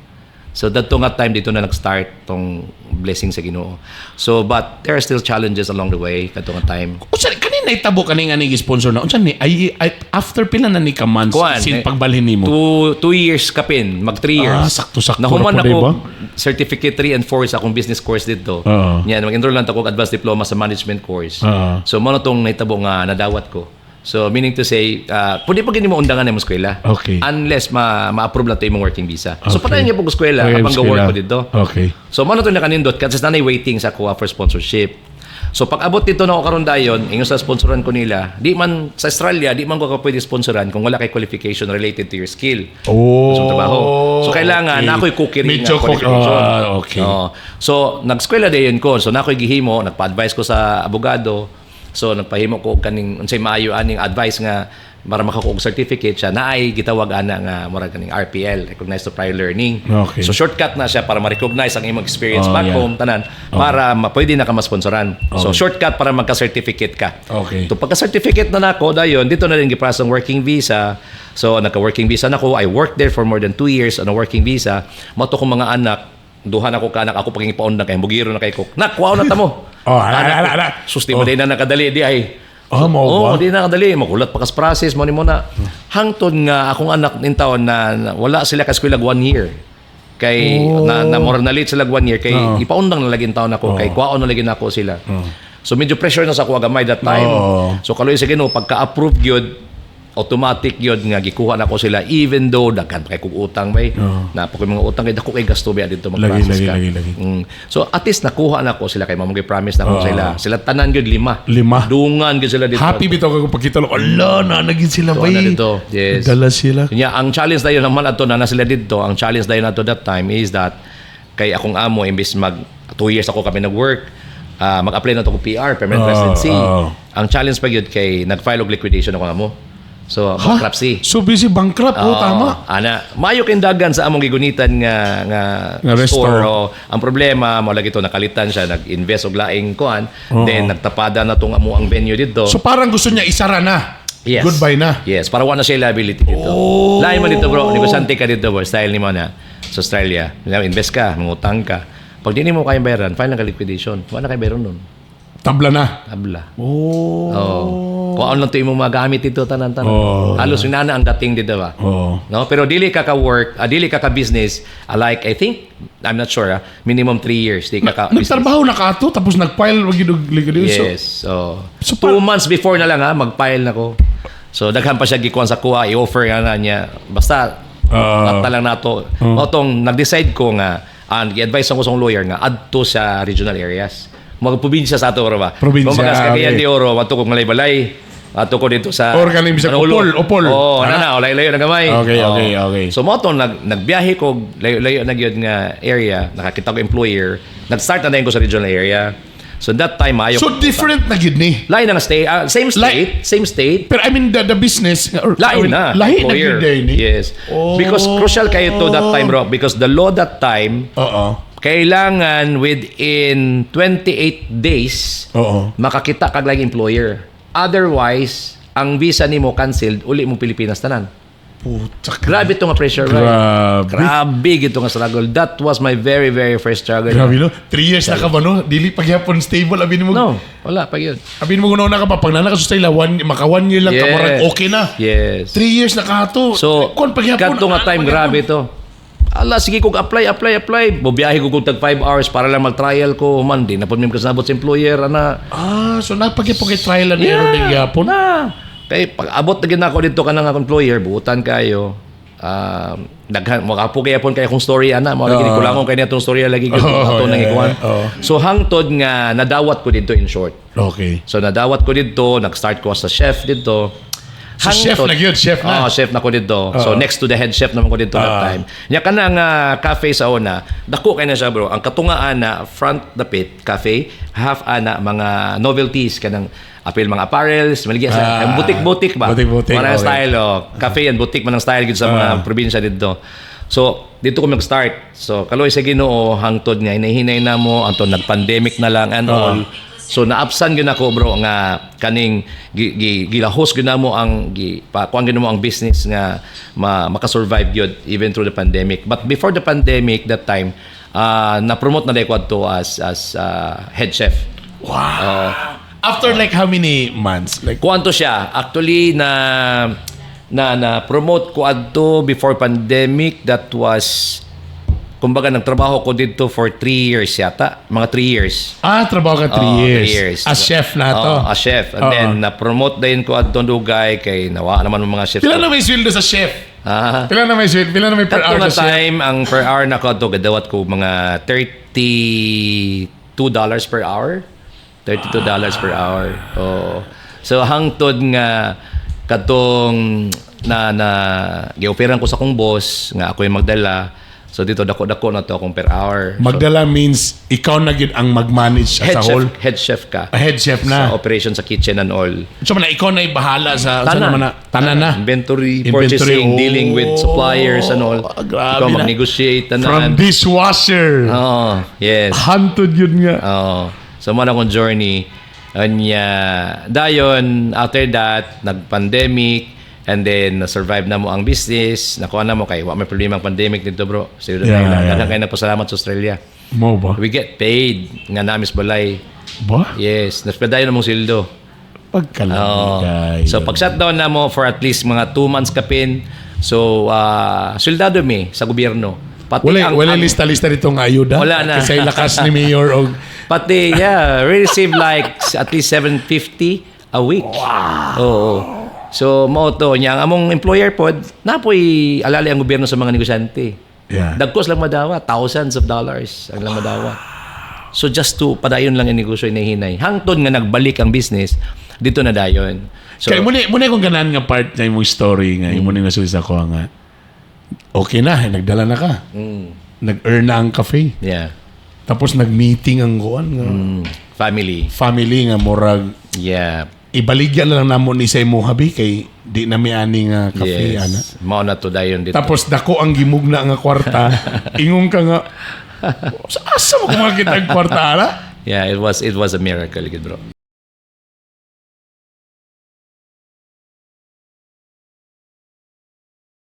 So dadto nga time dito na nag-start tong blessing sa Ginoo. So but there are still challenges along the way kadto nga time. Unsa kani nahitabo kani nga ni sponsor na? Unsa ni ay after pila na ni ka months Kuan, sin eh, pagbalhin nimo? 2 years kapin, mag 3 years. Ah, sakto-sakto Nahuman na po, ako diba? certificate 3 and 4 sa akong business course dito. Yan, mag-enroll lang ako og advanced diploma sa management course. So mao na tong nahitabo nga nadawat ko. So meaning to say, pwede pa gini mo undangan imong eskwela. Unless ma ma-approve lang to imong working visa. So padayon niya po eskwela habang ga-work ko dito. So mao na to nakanindot kasi nanay waiting sa kuha for sponsorship. So pag abot dito na ako karon dayon, ingon sa sponsoran ko nila, di man sa Australia, di man ko ka pwede sponsoran kung wala kay qualification related to your skill sa trabaho. So kailangan na ako'y cookery Medyo nga qualification. Ah, okay. Oo. So nag-eskwela dayon ko. So na ako'y gihimo, nagpa-advise ko sa abogado. So nagpahimo ko og kaning unsay maayo aning advice nga para makakuha og certificate siya naay gitawag ana nga murag kaning RPL, recognized to prior learning. So shortcut na siya para ma-recognize ang imong experience back home tanan para pwede na ka masponsoran. So shortcut para magka-certificate ka. So pagka-certificate na nako dayon dito na rin giprasa ang working visa. So nagka-working visa na ko. I worked there for more than 2 years on a working visa. Mao to kong mga anak, duha na ko ka anak ako paging ipaundang kay bugiro na kay ko. Nak, kuha na ta mo. Oh, ala, Anak ala, ko, ala. sus, di mo din na nakadali di ay. Ah, mao Oo, ba? di na nakadali. Magulat pa kas process mo ni mo na. Hangtod nga akong anak nin taon na wala sila ka eskwela one year. Kay na more na late sila one year kay ipaundang na lagi taon ako kay kuwaon na lagi nako sila. So medyo pressure na sa ako gamay that time. So kaloy sa Ginoo pagka-approve gyud, automatic gyud nga gikuha nako sila even though daghan pa kay kog utang bay. Na pa koy mga utang kay dako kay gasto ba dito mag-process Lagi, ka. lagi, lagi. So at least nakuha nako sila kay mao promise nako sila. Sila tanan gyud lima. Lima. Dungan gyud sila dito. Happy bitaw ka kung pagkita lang. Ala, na naging sila So, bay. ana dito. Yes. Dala sila. Nya, ang challenge dayon naman ato na na sila dito, ang challenge dayon ato that time is that kay akong amo imbes mag 2 years ako kami nag-work, mag-apply na to ko PR, permanent residency. Ang challenge pa gyud kay nag-file og liquidation ako amo. So, bankruptcy. So busy bankrupt, oh, Oo, tama. Ana, maayo kay dagan sa among gigunitan nga Nga resto. store. Oh. Ang problema mo lagi to nakalitan siya, nag-invest og laing kuan, then nagtapada na tong amo ang venue dito. So parang gusto niya isara na. Yes. Goodbye na. Yes, para wala na siya liability dito. Lain mo dito, bro, negosyante ka dito, bro. Style ni mo na sa Australia. Invest ka, mangutang ka. Pag di mo kayang bayaran, file lang ka liquidation. Wala na kay bayaran nun. Tabla na. Tabla. Oh. Oh. Kung ano lang to imong magamit dito tanan-tanan. Halos inana ang dating dito ba. No, pero dili ka ka work, dili ka ka business, like I think I'm not sure, minimum 3 years di ka ka business. Nagtrabaho na ka ato tapos nag-file wag yun og liquidation. Yes. So, So, 2 months before na lang ha, mag-file na ko. So daghan pa siya gikuan sa kuha, i-offer nga na niya. Basta uh, lang nato. Mao tong nag-decide ko nga ang gi-advise ako sa akong lawyer nga adto sa regional areas. Mga probinsya sa ato bro ba? Probinsya, Kumbaga sa Cagayan okay. de Oro, adto ko Malaybalay. Adto ko dito sa Or kaning bisag Manolo. Opol, Opol. Oh, Ana? na na, layo-layo na gamay. Okay. So mao tong nagbiyahe ko layo-layo na gyud nga area, nakakita ko employer. Nag-start na din ko sa regional area. So that time maayo So different na gid ni. lain na nga state, same state, same state. Pero I mean the business or, I Lain mean, na. Lahi na employer. gid day ni. Yes. Oh. Because crucial kayo to that time, bro. Because the law that time, kailangan within 28 days, makakita kag laing employer. Otherwise, ang visa nimo canceled, uli mo Pilipinas tanan. Puta ka. Grabe to nga pressure, right? Grabe. Grabe gito nga struggle. That was my very, very first struggle. Grabe no. 3 years na ka ba no? Dili pagyapon stable abi nimo. No, wala pa yun. Abi nimo kuno na ka pa pag nana ka sa Australia, one maka 1 year lang ka murag okay na. 3 years na ka to. So, kon pagyapon. kadto nga time, grabe to. Ala, sige kog apply, apply, apply. Bubiyahe ko kog tag 5 hours para lang mag-trial ko. Man, di na po mi kasabot sa employer, ana. Ah, so nagpagyapon kay trial and error din gyapon. Na. Kay pag abot na gid nako dito kanang akong employer, buutan kayo. Daghan makapo kaya pon kay akong story ana, mao lagi ni kulangon kay niya story lagi gyud ato nang ikuan. So hangtod nga nadawat ko dito in short. So nadawat ko dito, nag-start ko as a chef dito. So, chef na gyud, chef na. Oh, chef na ko dito. So next to the head chef naman ko dito that time. Nya kana nga cafe sa una, dako kay na siya, bro. Ang katungaan na front the pit cafe, half ana mga novelties kanang apil mga apparels, maligya sa boutique-boutique ba? Boutique-boutique, Mga style oh, cafe and boutique man ang style gid sa mga probinsya dito. So, dito ko mag-start. So, kaloy sa Ginoo hangtod nga hinahinay na mo, antod nag-pandemic na lang and all. So naabsan gyud ako, bro, nga kaning gilahos gyud namo ang gi pa kuan gyud mo ang business nga makasurvive gyud even through the pandemic. But before the pandemic, that time, na-promote na ko adto as head chef. Wow. After like how many months? Like Kuan to siya actually na promote ko adto before pandemic. That was, kumbaga, nagtrabaho ko dito for 3 years yata, mga 3 years. Ah, trabaho ka 3 Oo, years. 3 years. As chef na to. Oo, as chef. And Oo. then na-promote din ko adto dugay kay nawa naman ng mga chefs. Pila na may sweldo sa chef? Ah. Pila na may sweldo? Pila na may per Kato hour nga sa chef? time, ang per hour na ko adto, gadawat ko mga $32 per hour. $32 per hour. Oo. So hangtod nga katong na gioperan ko sa akong boss nga ako yung magdala. So dito dako-dako na to akong per hour. So, Magdala means ikaw na gyud ang mag-manage as head a chef, whole. Head chef ka. A head chef na. Sa operation sa kitchen and all. So man, ikaw na bahala sa Tanan. Naman na, tanan na. Inventory, Inventory, purchasing, oh, dealing with suppliers and all. Grabe Ikaw na. mag-negotiate tanan. From dishwasher. Oh, yes. Hunted yun nga. Oo. So mo na akong journey. Anya, dayon after that nag-pandemic and then na-survive na mo ang business. Nakuha na mo kay wa may problema ang pandemic dito, bro. So yeah. Kay nagpasalamat sa Australia. Mo ba? We get paid nga namis balay. Ba? Yes, naspadayon na mong sildo. Pagkalami Oo. kayo. So pag shutdown na mo for at least mga 2 months kapin. So soldado mi sa gobyerno. Pati Wala, wala lista-lista dito nga ayuda. Wala na. Kasi lakas ni Mayor og Pati, yeah, we receive like at least 750 a week. Wow. Oo. So, mao to niya. Ang among employer pod, napoy alali ang gobyerno sa mga negosyante. Dagkos lang madawa, thousands of dollars ang lang madawa. So just to padayon lang ang negosyo hinahinay. Hangtod nga nagbalik ang business, dito na dayon. So, Kay muna kong ganahan nga part na imong story nga imo ning nasulti sa ako nga okay na, nagdala na ka. Nag-earn na ang cafe. Tapos nag-meeting ang kuan nga Family. Family nga murag ibaligya na lang namo ni sa imo habi kay di na mi ani nga cafe ana. Mao na to dayon dito. Tapos dako ang gimugna nga kwarta. Ingon ka nga sa asa mo kung makita ang kwarta ana? Yeah, it was a miracle, gid, bro.